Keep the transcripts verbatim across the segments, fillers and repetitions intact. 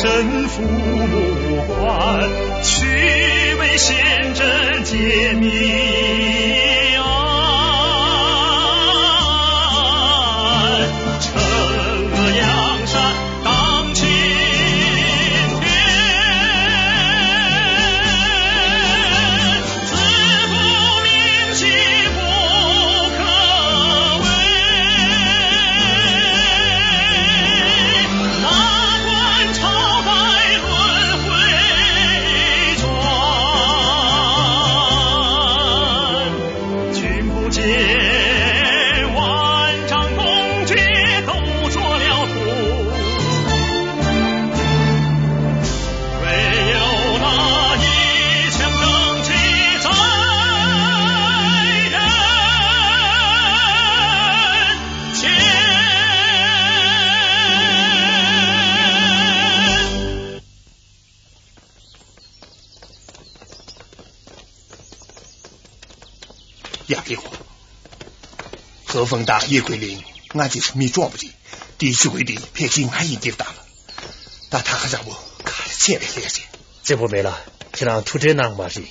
人父母官，须为先人解谜啊。城阳山当青天，自古名气不可违。哪管朝代 君不见，万丈铜钧都着了土。唯有那一腔正气在人间。 ཡ། ཧྥེ་ཧུང་། ཧེ་ཧྥང་དང་ཡེ་ཁུའི་ལིང་། ང་གཅིག་མི་སྐྱོང་བ་རེད། དེའི་ཞུ་སྐུལ་དེ་ཕལ་ཆེར་ང་ཡིན་གྱི་རེད་ད། ད་ད་ག་རང་པོ་ག་རེ་བྱས་པའི་ལས་རེད། གཅེན་པོ་མེ་ལགས། ཁྱེད་རང་ཐུགས་ཁྲལ་གནང་མ་རེད།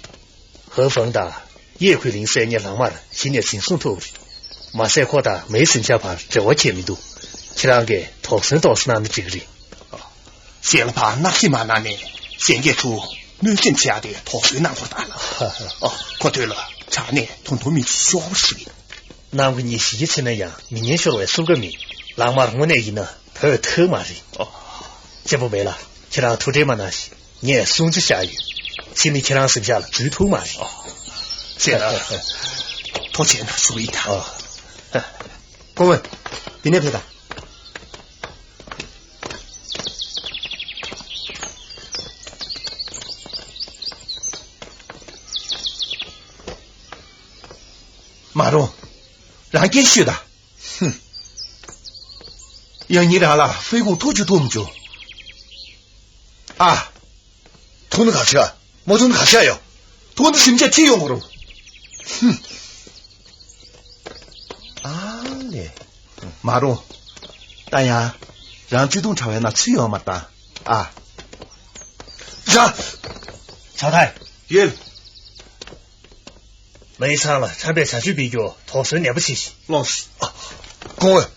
ཧེ་ཧྥང་དང་ཡེ་ཁུའི་ལིང་ཟེར་མཁན་ལག་དམར་གཞི་ནས་འཛིན་བཟུང་ཐུབ་པ་རེད། མ་ཟད་ཁོ་དང་མེའི་གཟིམ་ཤག་བར་འབྲེལ་བ་བྱས་མི་འདུག་ཁྱེད་རང་གིས་དོགས་ཟོན་ཏོག་ཙམ་གནང་ན་འགྲིག་གི་རེད། གཞན་ལ་ཕར་མནར་གཅོད་མ་གནང་ནས་གཞན་སྐད་དུ་གནོད་སེམས་བྱེད་ཡག་དེ་དོགས་ཟོན་གནང་དགོས་ད་ལ། ཨ། ཁོ་ཐོས་ལ་དྲག་ནས་དོན་དུ་མི་ཤོར་ཞིག་རྣམ་ཀུན་ཉིད་ཞི་བྱེད་ཆེ་ན་ཡང་མི་ངན་ཤོར་བའི་བསུབ་ཀ་མེད། ལག་དམར་དངོས་གནས་ཡིན་ན་བོད་ཐུབ་མ་རེད། ཨོ། གཅེན་པོ་མེ་ལགས། ཁྱེད་རང་ཐུགས་ཁྲལ་མ་གནང་ཞིག་ངས་སྲུང་བརྩི་བཞག་ཡོད། ཕྱིས་ནས་ཁྱེད་རང་གཟིམ་ཤག་ལ་འཛུལ་ཐུབ་མ་རེད། ཨོ། ཟེར་ན། ཐུགས་རྗེ་གནང་ཞུ་ཡིན་ད། ཨོ། སྐུ་ངོ། འདི་ནས་ཕེབས་དང་། མ་རུང་། རང་སྐད་ཤོད་དང་། ཧུམ། ཡང་ཉིན་རང་ལ་ཧྥེ་ཧུང་ཐུག་རྒྱུ་ཐུག་མི་བྱུང་། ཨ། ཐུག་ན་ག་ཤ། མ་ཐུག་ན་ག་ཤ་ཡོད། ཐུག་ན་གཟིམ་ཤག་ཁྲིད་ཡོང་གི་རུང་། ཧུམ། ཨ་ལེ། མ་རུང་། ད་ཡང་། རང་བརྩེ་དུང་བྲལ་བའི་ན་ཚུལ་ཡོད་མ་རེད་ད། ཨ། ར། ཚ་ཐའི། ཡོད། མེའི་ཚང་ལ་ཁྲམ་པའི་བྱ་སྤྱོད་སྤེལ་རྒྱུ་དོགས་ཟོན་ནན་པོ་བྱེད་ཤིག་ལོངས། སྐུ་ངོ།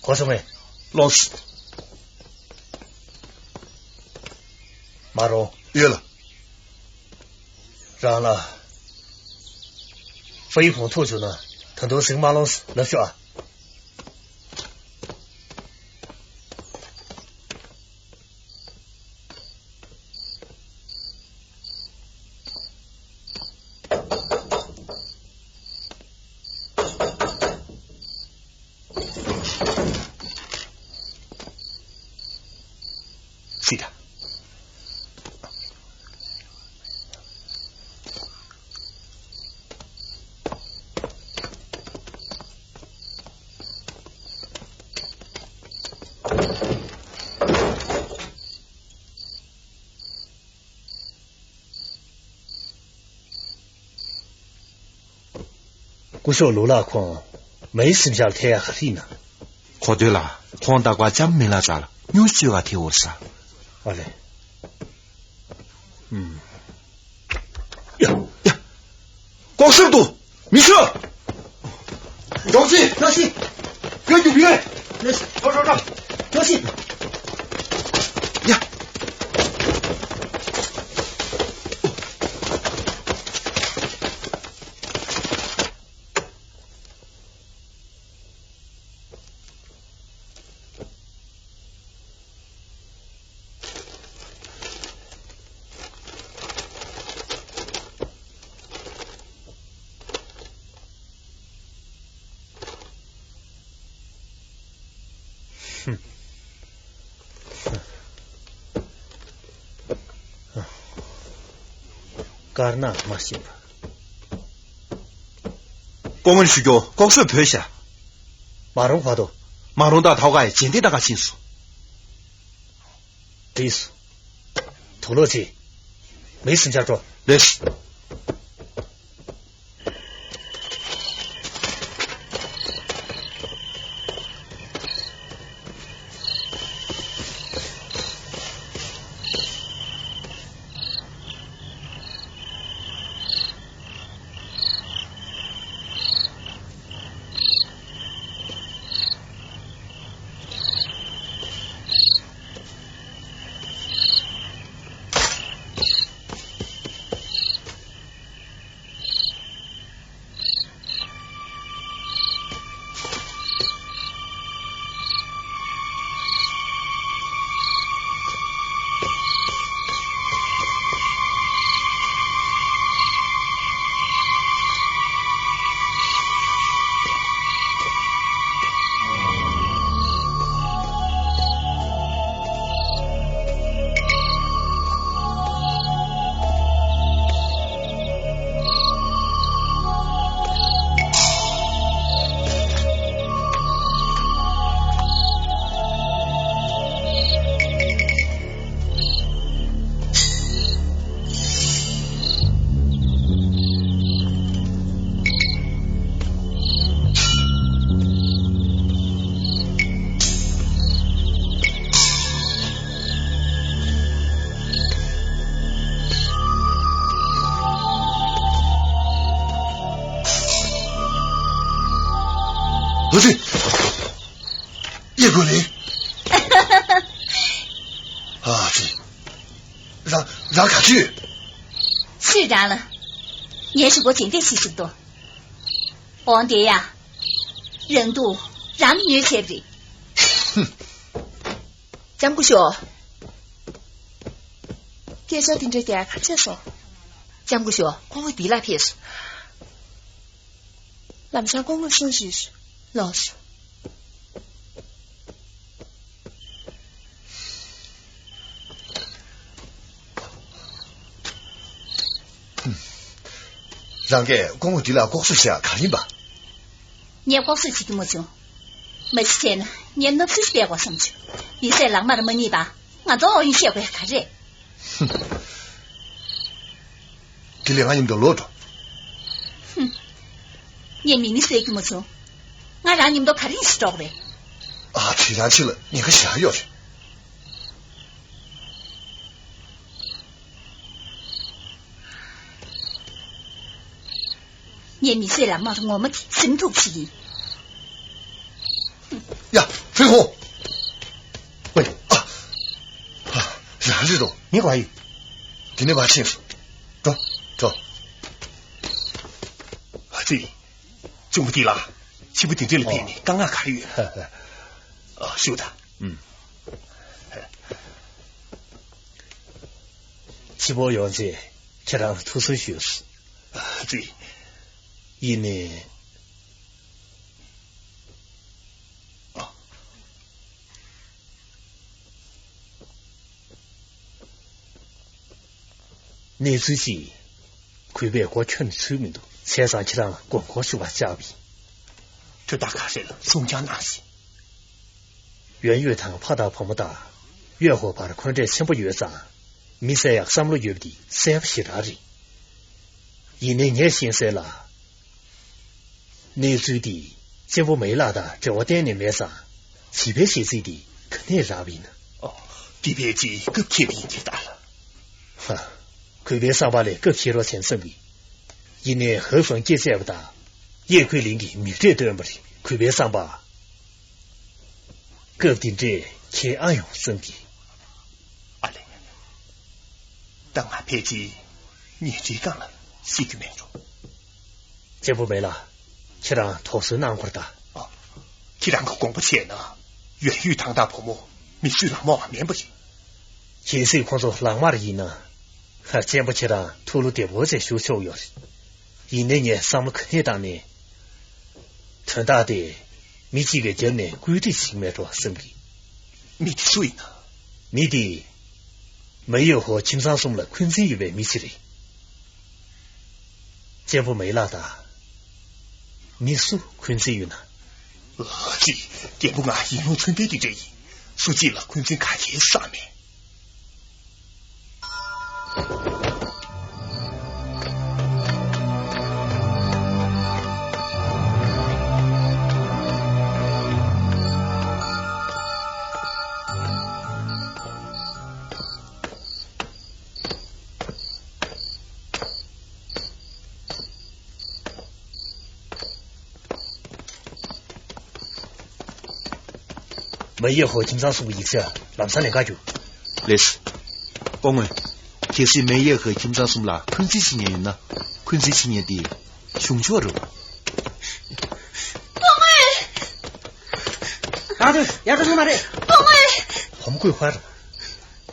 གོ་སོང་ངས། ལོངས། མ་རུང་། ཡོད་ལ། རང་ལ། ཧྥེ་ཧུང་ཐུག་བྱུང་ན་ད་དུང་ཟིང་མ་ལོངས་ལབ་ཤོག་ཨ། སྲིད་ད། སྐུ་ཞབས་ལུའུ་ལགས་ཁོང་མེའི་གཟིམ་ཤག་ལ་ཐད་ཡག་ག་རེ་ཡིན་ན། གོ་ཐོས་ལ་ཁོང་ད་བར་ལྕམ་མེ་ལགས་རྩ་ལ་སྨྱོ་སྤྱོད་ག་ཐེ་འོར་ས། ཨ་ལེ། ཨུམ། ཡ། ཡ། ལྐོག་ཟབ་ཏུ། མི་ཤོག་འཇོག་ཅི། ལྟ་ཤི། བོད་ཀྱི་བུ། ལྟ་ཤི། ཁྲོ་ཁྲོ་ཁྲོ། ལྟ་ཤི། ཡ། དཀར་ནག་མ་ཤེས་པ། སྐུ་ངོ་ཞུ་རྒྱུ་ལྐོག་ཟ་བོས་ཤག་མ་རུང་བར་དུ། མ་རུང་དང་ཐོག་ཁ་ཡི་རྗེས་འདེད་ད་ག་ཕྱིན་སོང་། རེད། དུག་ལོག་ཅིག་མེའི་གཟིམ་ཤག་འགྲོ། ལེགས། 不对，叶桂林。啊，这，རང་རང་ག་ཚོད་ཡོད། སུས་རང་ལ། ངའི་གྲོགས་པོ་དེ་འདྲས་ཞིག་ཞིག་ཏུ། འོང་དེ་ཡ། རང་སྡུག་རང་ཉོས་བྱས་པ་རེད། ལྕམ་སྐུ་ཞོགས། སྐད་ཆ་དེ་འདྲ་རྒྱག་ག་ཕེབས་སོང་། ལྕམ་སྐུ་ཞོགས། སྐུ་ངོ་འདི་ལ་ཕེབས་སོང་། ལམ་སང་སྐུ་ངོ་གསུང་ཞིག་ལོག་སོང་། རང་གིས་སྐུ་ངོ་འདི་ལ་ལྐོག་གསོད་བྱས་ག་ཡིན་པ། ངས་ལྐོག་གསོད་བྱེད་ཀྱི་མ་བྱུང་། མ་གཞི་བྱས་ན་ངས་མནའ་མ་སྤྲད་དགོས་བསམ་བྱུང་། མི་ཚེ་ལག་དམར་མ་རྙེད་པ་ང་ཚོ་ཨོ་ཡིན་བཤད་དགོས་ག་རེད། དེ་ལས་ང་མཉམ་དུ་ལོག་འགྲོ། ངས་མི་མི་བསད་ཀྱི་མ་བྱུང་། ང་རང་མཉམ་དུ་ག་རེ་ཡིན་ཞིག་འགྲོ་གི་རེད། ཨ་ཁྲི་རང་ཁྱེད་ལ་ཉེན་ཁ་བཞག་ཡོད་རེད། ངས་མི་བསད་ལ་དམར་ངོ་མ་དེ་ཟིན་ཐུབ་ཞིག་ཡིན། ཡ། ཧྥེ་ཧོ། ཝེ། ཨ། ཨ། རང་རེད་དོ། མི་ག་ཡིན། དེ་ནས་མ་ཕྱིན་སོང་། འགྲོ། འགྲོ། ཨ་ཙི། གཅུང་མོ་འདི་ལ། ཕྱི་པོ་དེ་འདྲ་ལ་ཕེབས་ནས་དཀའ་ངལ་ག་རེ་ཡོད། ཨ། ཞུ་དང་། ཨུམ། ཕྱི་པོ་ཡོང་རྗེས་ཁྱེད་རང་ལ་ཐུགས་གསོ་ཞུས། ཨ་ཙི། ཡིན་ནའི། གནས་ཚུལ་གཅིག་གུས་པས་མགོ་འཁྱོར་ནས་ཚུད་མི་འདུག་བྱས་ཙང་ཁྱེད་རང་ལ་དགོངས་སྐོར་ཞུ་བར་བཅར་བ་ཡིན། དོན་དག་ག་རེ་ལ་གསུང་སྐྱོང་གནང་ཞིག་ཡོན་ཡོད་དང་ཕ་དང་བུ་མོ་དང་གཡོད་ཧོ་བར་འཁོན་འགྲས་ཆེན་པོ་ཡོད་ཙང་མི་བསད་ཡག་བསམ་བློ་ཡོད་པ་འདི་གསལ་པོ་ཞེ་དྲག་རེད། ཡིན་ནའི་ངས་ཤེས་གསལ་ལ། གནས་ཚུལ་འདི་གཅེན་པོ་མེ་ལགས་དང་འབྲེལ་བ་གཏན་ནས་མེད་ཙང་བྱིས་པའི་བྱེད་རྩིས་འདི་ག་ནས་རག་པ་ཡིན་ན། ཨོ། འདི་ཕལ་ཆེར་སྐབས་འཁེལ་བ་ཡིན་གྱི་ད་ལ། ཧ། གུས་པའི་བསམ་པ་ལས་སྐབས་འཁེལ་བ་ཆེན་བསམ་གི། ཡིན་ནའི་ཧའེ་ཧྥང་སྐྱེས་བཅས་པ་དང་། ཡེ་ཁུའི་ལིང་གིས་མིག་འབྲས་བཏོན་པ་རེད། གུས་པའི་བསམ་པ། སྐབས་འདི་འདྲས་འཁེལ་ཨ་ཡོང་བསམ་གི། ཨ་ལེ། ད་ང་ཕལ་ཆེར་ཉལ་ཁྲིའི་སྒང་ལ་ཤི་རྒྱུ་མེད་འགྲོ། གཅེན་པོ་མེ་ལགས། ཁྱེད་རང་དོགས་ཟོན་གནང་དགོས་རེད་ད། ཨ། ཁྱེད་རང་གི་དགོངས་པ་བྱས་ན་ཡོན་ཡུས་ཐང་དང་བུ་མོ་མི་གསོད་ལག་དམར་བ་མིན་པ་རེད། གལ་སྲིད་ཁོང་ཚོ་ལག་དམར་ཡིན་ན། ཧ། གཅེན་པོ་ཁྱེད་རང་ཐུགས་བློ་བདེ་པོ་བྱས་བཞུགས་ཆོག་ཡོད་རེད། ཡིན་ནའི་ངས་བསམ་བློ་ག་ནས་བཏང་ནས། དོན་དག་དེ་མི་གཅིག་གིས་རྒྱབ་ནས་བཀོད་སྒྲིག་བྱེད་ཀྱི་མེད་འགྲོ་བསམ་གི། མི་དེ་སུ་ཡིན་ན། མི་དེ། མེ་ཡོ་ཧོ་ཁྱིམ་ཚང་གསུམ་ལ་འཁོན་འཛིན་ཡོད་པའི་མི་ཞིག་རེད། གཅེན་པོ་མེ་ལགས་དང་། མི་སུ་འཁོན་འཛིན་ཡོད་ན། ཨ་ཙི། རྒན་པོ་ང་ཡིན་ལུང་ཚུལ་མཐུན་དེ་འདྲ་ཡིན། སུ་གཅིག་ལ་འཁོན་འཛིན་ག་གེ་བསགས་མེད། མེ་ཡེ་ཧོ་ཁྱིམ་ཚང་གསུམ་གྱི་ཡིག་ཆ་ལམ་སང་ལེན་ག་རྒྱུག་ལེས། སྐུ་ངོ། གལ་སྲིད་མེ་ཡེ་ཧོ་ཁྱིམ་ཚང་གསུམ་ལ་འཁོན་འཛིན་བྱེད་མཁན་ཡོད་ན། འཁོན་འཛིན་བྱེད་མཁན་དེ་གཞུང་ཕྱོགས་རེད། སྐུ་ངོ། ཡག་ཏུ་ཡག་ཏུ་ནི་མ་རེད། སྐུ་ངོ། ཧོམ་ཀུའི་ཧོར།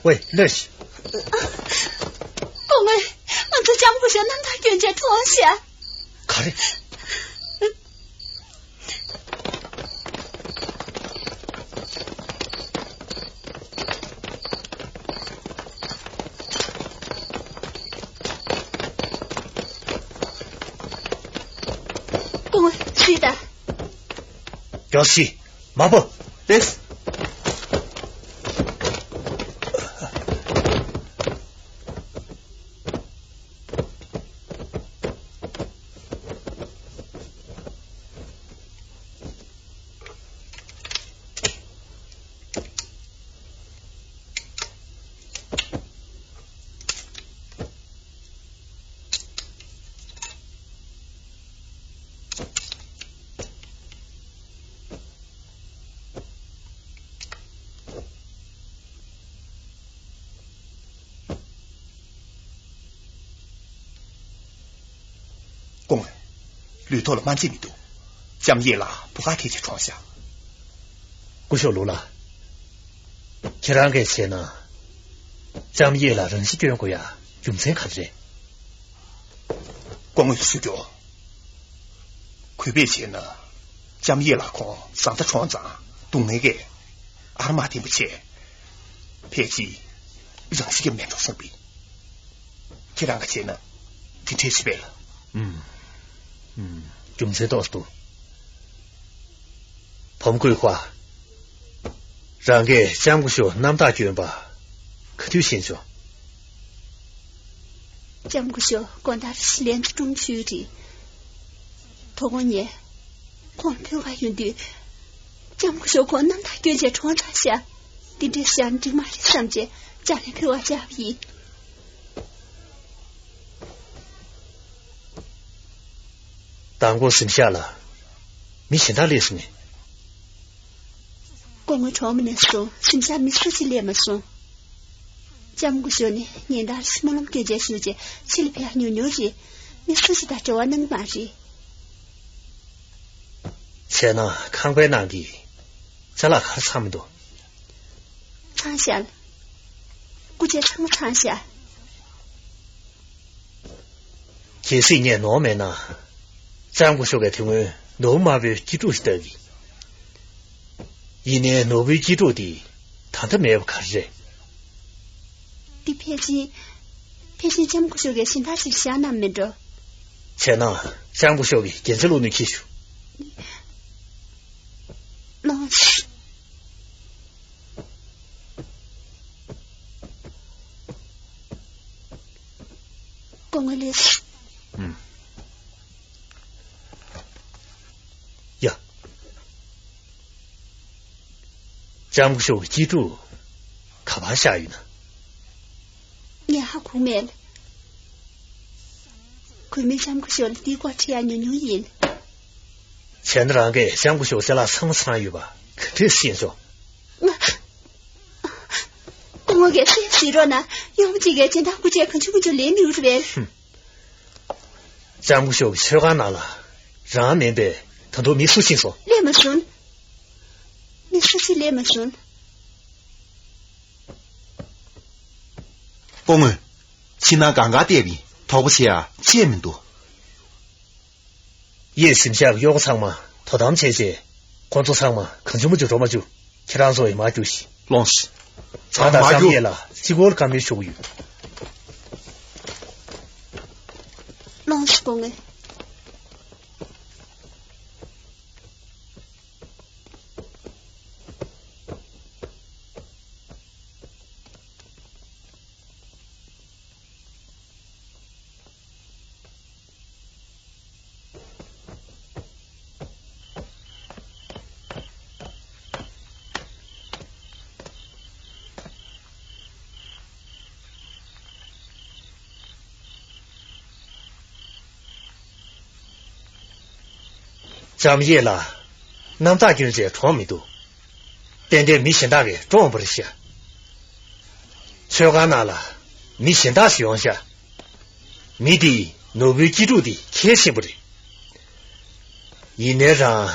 ཝེ། ལོས། སྐུ་ངོ། ང་ཚོ་ལྕམ་སྐུ་ཞབས་རྣམ་ཐར་སྐྱོན་ཆ་ཐོན་ཤག་ག་རེ། སྐུ་ངོ། ཤི་ད། མགྱོགས་ཤིག་མ་བོ། ཏེས། སྐུ་ངོ། ལུས་ཐོག་ལ་དམར་མཆིལ་མི་འདུག་ལྕམ་ཡེ་ལ་བུ་ག་ཁྱེད་ཀྱིས་གྲོངས་ཤག་སྐུ་ཞབས་ལུ་ལ། ཁྱེད་རང་གིས་བྱས་ན། ལྕམ་ཡེ་ལ་རང་ཤི་སྐྱོན་དགོས་ཡ་རྒྱུ་མཚན་ག་རེ་རེད། སྐུ་ངོ་ཞུ་རྒྱུ། གུས་པས་བྱས་ན། ལྕམ་ཡེ་ལ་ཁོང་བཟའ་ཟླ་གྲོངས་ཙང་སྡུག་བསྔལ་གྱིས་ཨ་ར་མ་ལྡན་པ་བྱས། ཕལ་ཆེར་རང་ཤི་རྒྱུ་མེད་འགྲོ་བསམ་པས། ཁྱེད་རང་གིས་བྱས་ན་དེ་འདྲས་ཤི་བས་ལ། ཨུམ། ཨུམ། རྒྱུ་མཚན་ཏོག་ཙམ་འདུག་བུ་མོ་ཀུའི་ཧྭ། རང་གིས་ལྕམ་སྐུ་ཞབས་རྣམ་དག་བསྐྱོན་པ་ག་དུས་ཤེས་བྱུང་། ལྕམ་སྐུ་ཞབས་དགོང་དག་ལས་འཛིན་དྲུང་ཞུས་རེད། དོ་དགོང་ཉལ། ཁོང་ཕོ་བ་ཡོང་དུས། ལྕམ་སྐུ་ཞབས་ཁོང་རྣམ་དག་སྐྱོན་བྱས་གྲོངས་ཚར་ཤག་འདི་འདྲས་བྱས་ན་འགྲིག་མ་རེད་བསམ་བྱས་ཅ་ལག་ཕོ་བ་བཅག་པ་ཡིན། མདང་དགོང་གཟིམ་ཤག་ལ་མི་གཞན་དག་སླེབས་སོང་ངས། སྐུ་ངོ་གྲོངས་པ་ནས་བཟུང་གཟིམ་ཤག་མི་སུ་གཅིག་སླེབས་མ་སོང་། ལྕམ་སྐུ་ཞབས་ནི་ཉིན་ལྟར་སྨོན་ལམ་སྐྱོན་བྱས་བཞུགས་རྗེས་ཕྱི་ལ་ཕེབས་ཡག་ཉུང་ཉུང་རེད། མི་སུ་གཅིག་དང་འབྲེལ་བ་གནང་གི་མ་རེད། བྱས་ན་ཁང་པའི་ནང་གི་ཅ་ལག་ག་རེ་ཚང་མི་འདུག་ཚང་ཤག་སྐུ་ཆས་ཚང་མ་ཚང་ཤག་གལ་སྲིད་ངས་ནོར་མེད་ན། ལྕམ་སྐུ་ཞབས་ཀྱིས་དེ་སྔོན་ནོར་བུ་དམར་པོའི་སྐྱིད་སྡུག་ཞིག་ལྟ་གི། ཡིན་ནའི་ནོར་བུའི་སྐྱིད་སྡུག་དེ་ད་ལྟ་མེད་པ་ག་རེ་རེད། འདི་ཕལ་ཆེར། ཕལ་ཆེར་ལྕམ་སྐུ་ཞབས་ཀྱིས་གཞན་དག་ཅིག་བཞག་གནང་མེད་འགྲོ། བྱས་ན་ལྕམ་སྐུ་ཞབས་ཀྱིས་རྒྱལ་མཚན་བླུགས་ནས་འཁྱེར་ཤོག་ལོངས། སྐུ་ངོ་ལེགས། ཨུམ། ཡ། ལྕམ་སྐུ་ཞབས་ཀྱི་སྐྱིད་སྡུག་ག་པར་བཞག་ཡོད་ན། ངས་ཧ་གོ་མེད། གུས་མོས་ལྕམ་སྐུ་ཞབས་ལ་འདིའི་སྐོར་དྲི་ཡག་ཉུང་ཉུང་ཡིན། བྱས་ན་རང་གིས་ལྕམ་སྐུ་ཞབས་ཅ་ལག་ཚང་མ་ཚང་ཡོད་པ་ག་འདྲས་ཤེས་སོང་། ང་། སྐུ་ངོ་གིས་སུས་ཟེར་རོགས་གནང་། གཡོག་པོ་གཅིག་གིས་སྦྱིན་བདག་སྐུ་ཆས་གང་བྱུང་མང་བྱུང་ལེན་མི་འགྲོ་བས། ཧུམ། ལྕམ་སྐུ་ཞབས་ཀྱི་མཆོད་ཁང་ནང་ལ་རང་མིན་པའི་ད་དུང་མི་སུ་ཕྱིན་སོང་། སླེབས་མ་སོང་། མི་སུ་ཞིག་སླེབས་མ་སོང་། སྐུ་ངོ། ཕྱི་ནང་གང་ག་བལྟས་པས་དོགས་པ་བྱེད་ཡག་ཅི་ཡང་མི་འདུག་ཡེ་གཟིམ་ཤག་གི་གཡོག་པོ་ཚང་མ་དོ་དམ་བྱས་རྗེས། ཁོང་ཚོ་ཚང་མ་གང་བྱུང་མང་བྱུང་འགྲོ་མ་བཅུག་ཁྱེད་རང་ཚོ་ཡང་མར་རྒྱུགས་ཤིག་ལོངས། ང་དང་ལྕམ་ཡེ་ལ་གཅིག་པོར་བཀའ་མོལ་ཞུ་གི་ཡོད། ལོངས་སྐུ་ངོ། ལྕམ་ཡེ་ལ་རྣམ་རྟོག་སྐྱོན་ཅན་གྲོངས་མི་འདུག་ཏན་ཏན་མི་གཞན་དག་གིས་བཀྲོངས་པ་རེད་ཤག་མཆོད་ཁང་ནང་ལ་མི་གཞན་དག་ཞིག་ཡོང་ཤག་མི་དེས་ནོར་བུའི་སྐྱིད་སྡུག་དེ་མཁྱེན་ཤེས་པ་རེད། ཡིན་ནའི་རང་།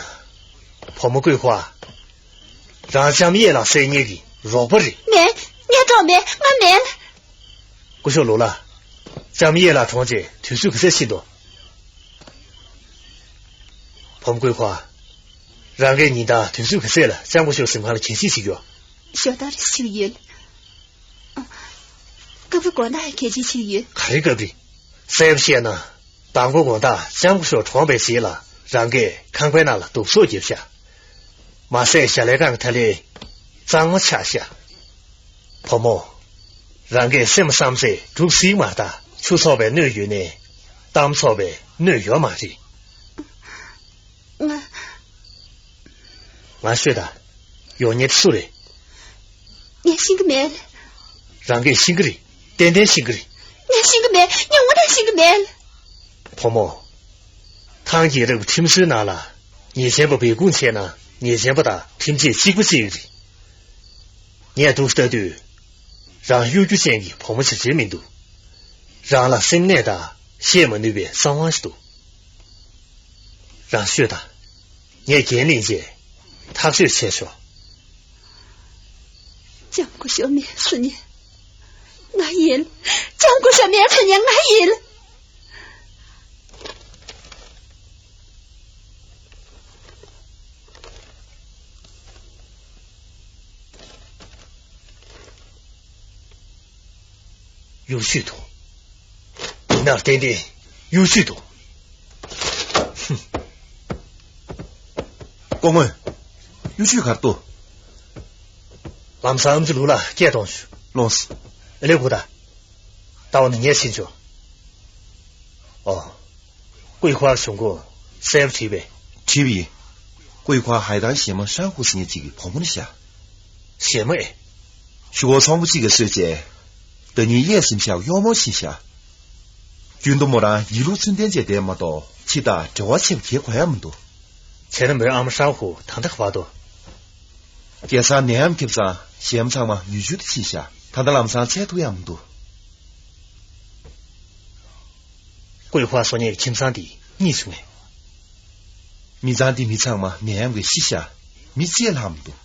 བུ་མོ་ཀུའི་ཧྭ། རང་ལྕམ་ཡེ་ལ་བསད་མཁན་གྱི་རོགས་པ་རེད། མེད། ངས་བཀྲོངས་མེད། ང་མིན། སྐུ་ཞབས་ལུ་ལ། ལྕམ་ཡེ་ལ་གྲོངས་རྗེས་དུས་ཚོད་ག་ཚད་ཕྱིན་འདུག་བུ་མོ་ཀུའི་ཧྭ། རང་གིས་ཉིན་ལྟར་དུས་ཚོད་ག་ཚད་ལ་ལྕམ་སྐུ་ཞབས་གཟིམ་ཁང་ལ་གད་ཕྱིས་བྱེད་ཀྱི་ཡོད། ཞོ་ལྟར་ཞིག་ཡོད། ཨ། སྐབས་རེ་དགོང་དག་གད་ཕྱིས་ཡོད། ག་རེ་སྐབས་རེ། གསལ་པོ་བཤད་ན། མདང་དགོང་དགོང་དག་ལྕམ་སྐུ་ཞབས་གྲོངས་པའི་རྗེས་ལ་རང་གིས་ཁང་པའི་ནང་ལ་བདུག་སོགས་བརྒྱབ་ཤག་མ་ཟད་ཞལ་ལས་ཁང་གི་ཐ་ལེ་གཙང་མ་ཆགས་ཤག་བུ་མོ། རང་གིས་སེམས་བསམ་ཚད་གྲུབ་སྲིད་མ་གཏོགས་ཆུ་ཚོགས་པའི་སྣོད་ཡོད་ནའི་གཏམ་ཚོགས་པའི་སྣོད་ཡོད་མ་རེད། ང་། ང་ཤོད་དང་། གཡོག་ཉན་སུ་རེད། ངས་ཤེས་ཀྱི་མེད། རང་གིས་ཤེས་ཀྱི་རེད། ཏན་ཏན་ཤེས་ཀྱི་རེད། ངས་ཤེས་ཀྱི་མེད། ངས་དངོས་གནས་ཤེས་ཀྱི་མེད། བུ་མོ། ཐང་རྒྱལ་རབས་ཁྲིམས་སྲོལ་ནང་ལ་ཉེས་ཅན་པ་སྦས་སྐུང་བྱས་ན་ཉེས་ཅན་པ་དང་ཁྲིམས་ཆད་གཅིག་པ་བཅད་ཡོད་རེད། ངས་འདུག་ལྟ་དུས། རང་གཡོ་སྒྱུ་ཅན་གྱི་བུ་མོ་ཆེ་ཆེ་མི་འདུག་རང་ལ་སེམས་ནད་དང་བཤད་མ་ནུས་པའི་གསང་བ་ཞིག་འདུག་རང་ཤོད་དང་། ངས་འགན་ལེན་རྗེས་ཐག་གཅོད་བྱས་ཤོག་ལྕམ་སྐུ་ཞབས་མེར་སི་ཉན། ང་ཡིན། ལྕམ་སྐུ་ཞབས་མེར་སི་ཉན་ང་ཡིན། ཡུལ་ཤུལ་དུ། ཡིན་ནར་ཏན་ཏན་ཡུལ་ཤུལ་དུ། སྐུ་ངོ། ཡུལ་ཤུལ་གར་དུ། ལམ་སང་ཨམ་ཆི་ལུག་ལ་སྐད་གཏོང་ཞུ། ལོངས། ཨེ་ལེ་གུ་ད། ད་འོ་ན་ངས་ཕྱིན་ཆོག་ཨོ། ཀུའི་ཧྭ་གཞུང་གོ་སེབ་བྲིས་པས། བྲིས་པ་ཡིན། ཀུའི་ཧྭ་ཧའེ་ཐང་གཞན་མ་ཧྲང་ཧུ་ཟེར་མཁན་གཅིག་གི་བུ་མོ་ནི་ཤ། གཞན་མ་ཨེ། ཞུ་བོ་ཚོང་པ་གཅིག་གིས་གསོས་བྱས། ད་ནི་གཡས་སེམས་ཤག་གཡོག་མོ་ཕྱིན་ཤག་རྒྱུན་དུ་མོ་རང་ཡིད་ལུགས་ཚུལ་ལྡན་བྱས་བསྡད་མ་གཏོགས་ཕྱི་དང་འབྲེལ་བ་ཆེ་བ་གལ་གོ་ཡ་མི་འདུག་བྱས་ན་མོའི་ཨ་མ་ཧྲང་ཧུ་ད་ལྟ་ག་པར་འདུག་རྒྱལ་སར་ནད་ཡམས་ཁྱབ་ཙང་གཞན་མ་ཚང་མ་ནུས་ཆུང་དུ་ཕྱིན་ཤག་ད་ལྟ་ལམ་སང་འཚོལ་ཐུབ་ཡ་མི་འདུག་ཀུའི་ཧྭ་སོ་ཉའི་ཁྱིམ་ཚང་འདི་གཉིད་སོང་ངས། མི་ཚང་འདི་མི་ཚང་མ་ནད་ཡམས་ཀྱིས་ཤི་ཤག་མི་གཅིག་ལྷག་མི་འདུག་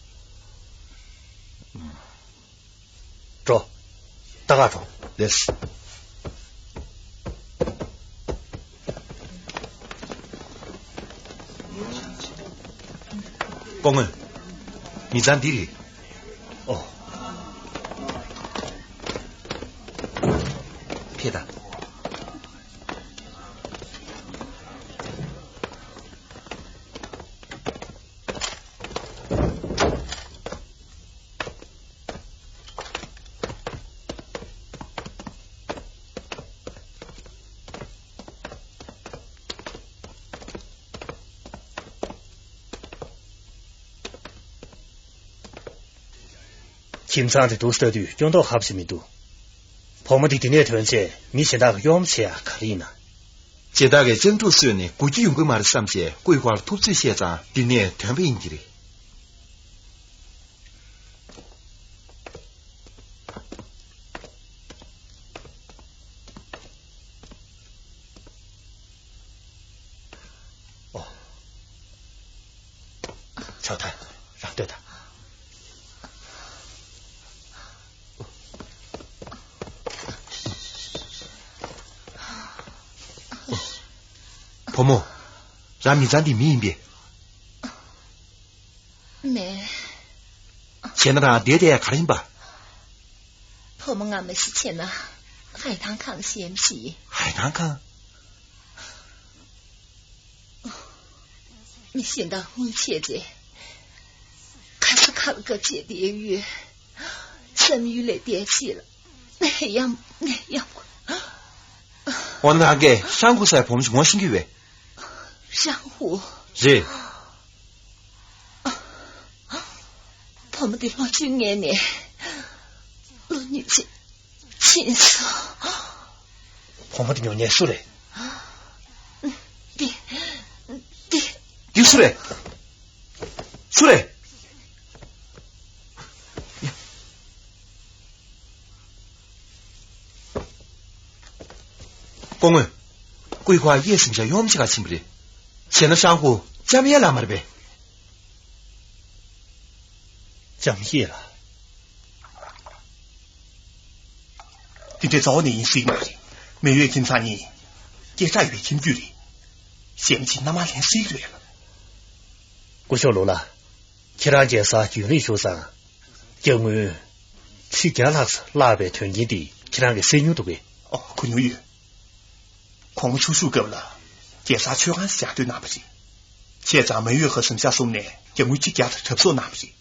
འགྲོ། ད་ག་འགྲོ། ལེས། སྐུ་ངོ། མི་ཚང་འདི་རེད། ཨོ། ཕེབས་དང་། ཁྱིམ་ཚང་དེ་འདུག་ལྟ་དུས་སྐྱོན་མདོག་ཁ་པོ་ཞིག་མི་འདུག་བུ་མོ་དེ་འདི་ནས་ཐོན་ཚེ་མི་གཞན་དག་གིས་གཡོག་མོ་བྱེད་ཡ་ག་རེ་ཡིན་ན། ཇེ་ཏག་གིས་སྤྱང་ཕྲུག་གསོས་ནས་སྒུག་རྒྱུ་ཡོང་གི་མ་རེད་བསམ་བྱས་ཀུའི་ཧྭ་ལ་ཐུབ་ཚོད་བཤད་ཙང་འདི་ནས་ཐོན་པ་ཡིན་གྱི་རེད། ཨོ། ཆོག་ཐལ། རང་སྡོད་དང་། བུ་མོ། རང་མི་ཚང་འདི་མི་ཡིན་པས། མེད། བྱས་ན་རང་བསྡད་བསྡད་ཡ་ག་རེ་ཡིན་པ། བུ་མོ་ང་མ་ཤི་བྱས་ན་ཧའེ་ཐང་ཁང་གཞན་ཞིག་ཧའེ་ཐང་ཁང་། མི་གཞན་དང་དངུལ་བྱས་རྗེས་ཁ་ས་ཁ་ལ་བཀབ་བྱས་བསྡད་ཡོད། བསམ་ཡུལ་ལས་འདས་ཕྱིན་ལ་ནད་ཡམས་ནད་ཡམས། འོ་ན་རང་གིས་ཧྲང་ཧུ་ཟེར་བའི་བུ་མོ་ཞིག་ངོ་ཤེས་ཀྱི་ཡོད་པས། ཧྲང་ཧུ། རེད། བུ་མོ་དེ་ལོ་བཅུ་ལྔའི་ནས་ལོ་ཉི་ཤུ་ཕྱིན་སོང་། བུ་མོ་དེ་ཉོ་མཁན་སུ་རེད། འདི། འདི། འདི་སུ་རེད། སུ་རེད། སྐུ་ངོ། ཀུའི་ཧྭ་གཡས་ཟིན་བྱ་ཡོམ་ཆེ་ག་ཕྱིན་པ་རེད། བྱས་ན་ཧྲང་ཧུ་ལྕམ་ཡས་ལགས་མ་རེད་པས། ལྕམ་ཡས་ལགས། དེ་འདྲའི་རྩ་བ་ནས་ཡིན་སྲིད་མ་རེད། མེ་ཡོས་ཁྱིམ་ཚང་གཉིས་སྐད་གྲགས་ཡོད་པའི་ཁྱིམ་རྒྱུད་རེད། གཞན་ཕྱི་མནའ་མ་ལེན་སྲིད་རེད་ལ། སྐུ་ཞབས་ལུ་ལ། ཁྱེད་རང་རྒྱལ་སར་རྒྱུན་རིང་བཞུགས་ཙང་། རྒྱ་དངུལ་ཁྲི་བརྒྱ་ལྷག་བརླག་པའི་དོན་རྐྱེན་དེ་ཁྱེད་རང་གིས་སེལ་མྱོང་འདུག་གས། ཨོ། གོ་མྱོང་ཡོད། གོང་མ་ཆུང་ཤོས་སྐབས་ལ་རྒྱལ་སར་མཆོད་ཁང་ཞིག་བཞག་འདོད་གནང་བ་རེད། བྱས་ཙང་མེ་ཡོས་ཧ་ཟིན་ཤ་གསུམ་ནས་རྒྱ་དངུལ་ཁྲི་བརྒྱ་དང་གྲབས་གསོག་གནང་བ་རེད།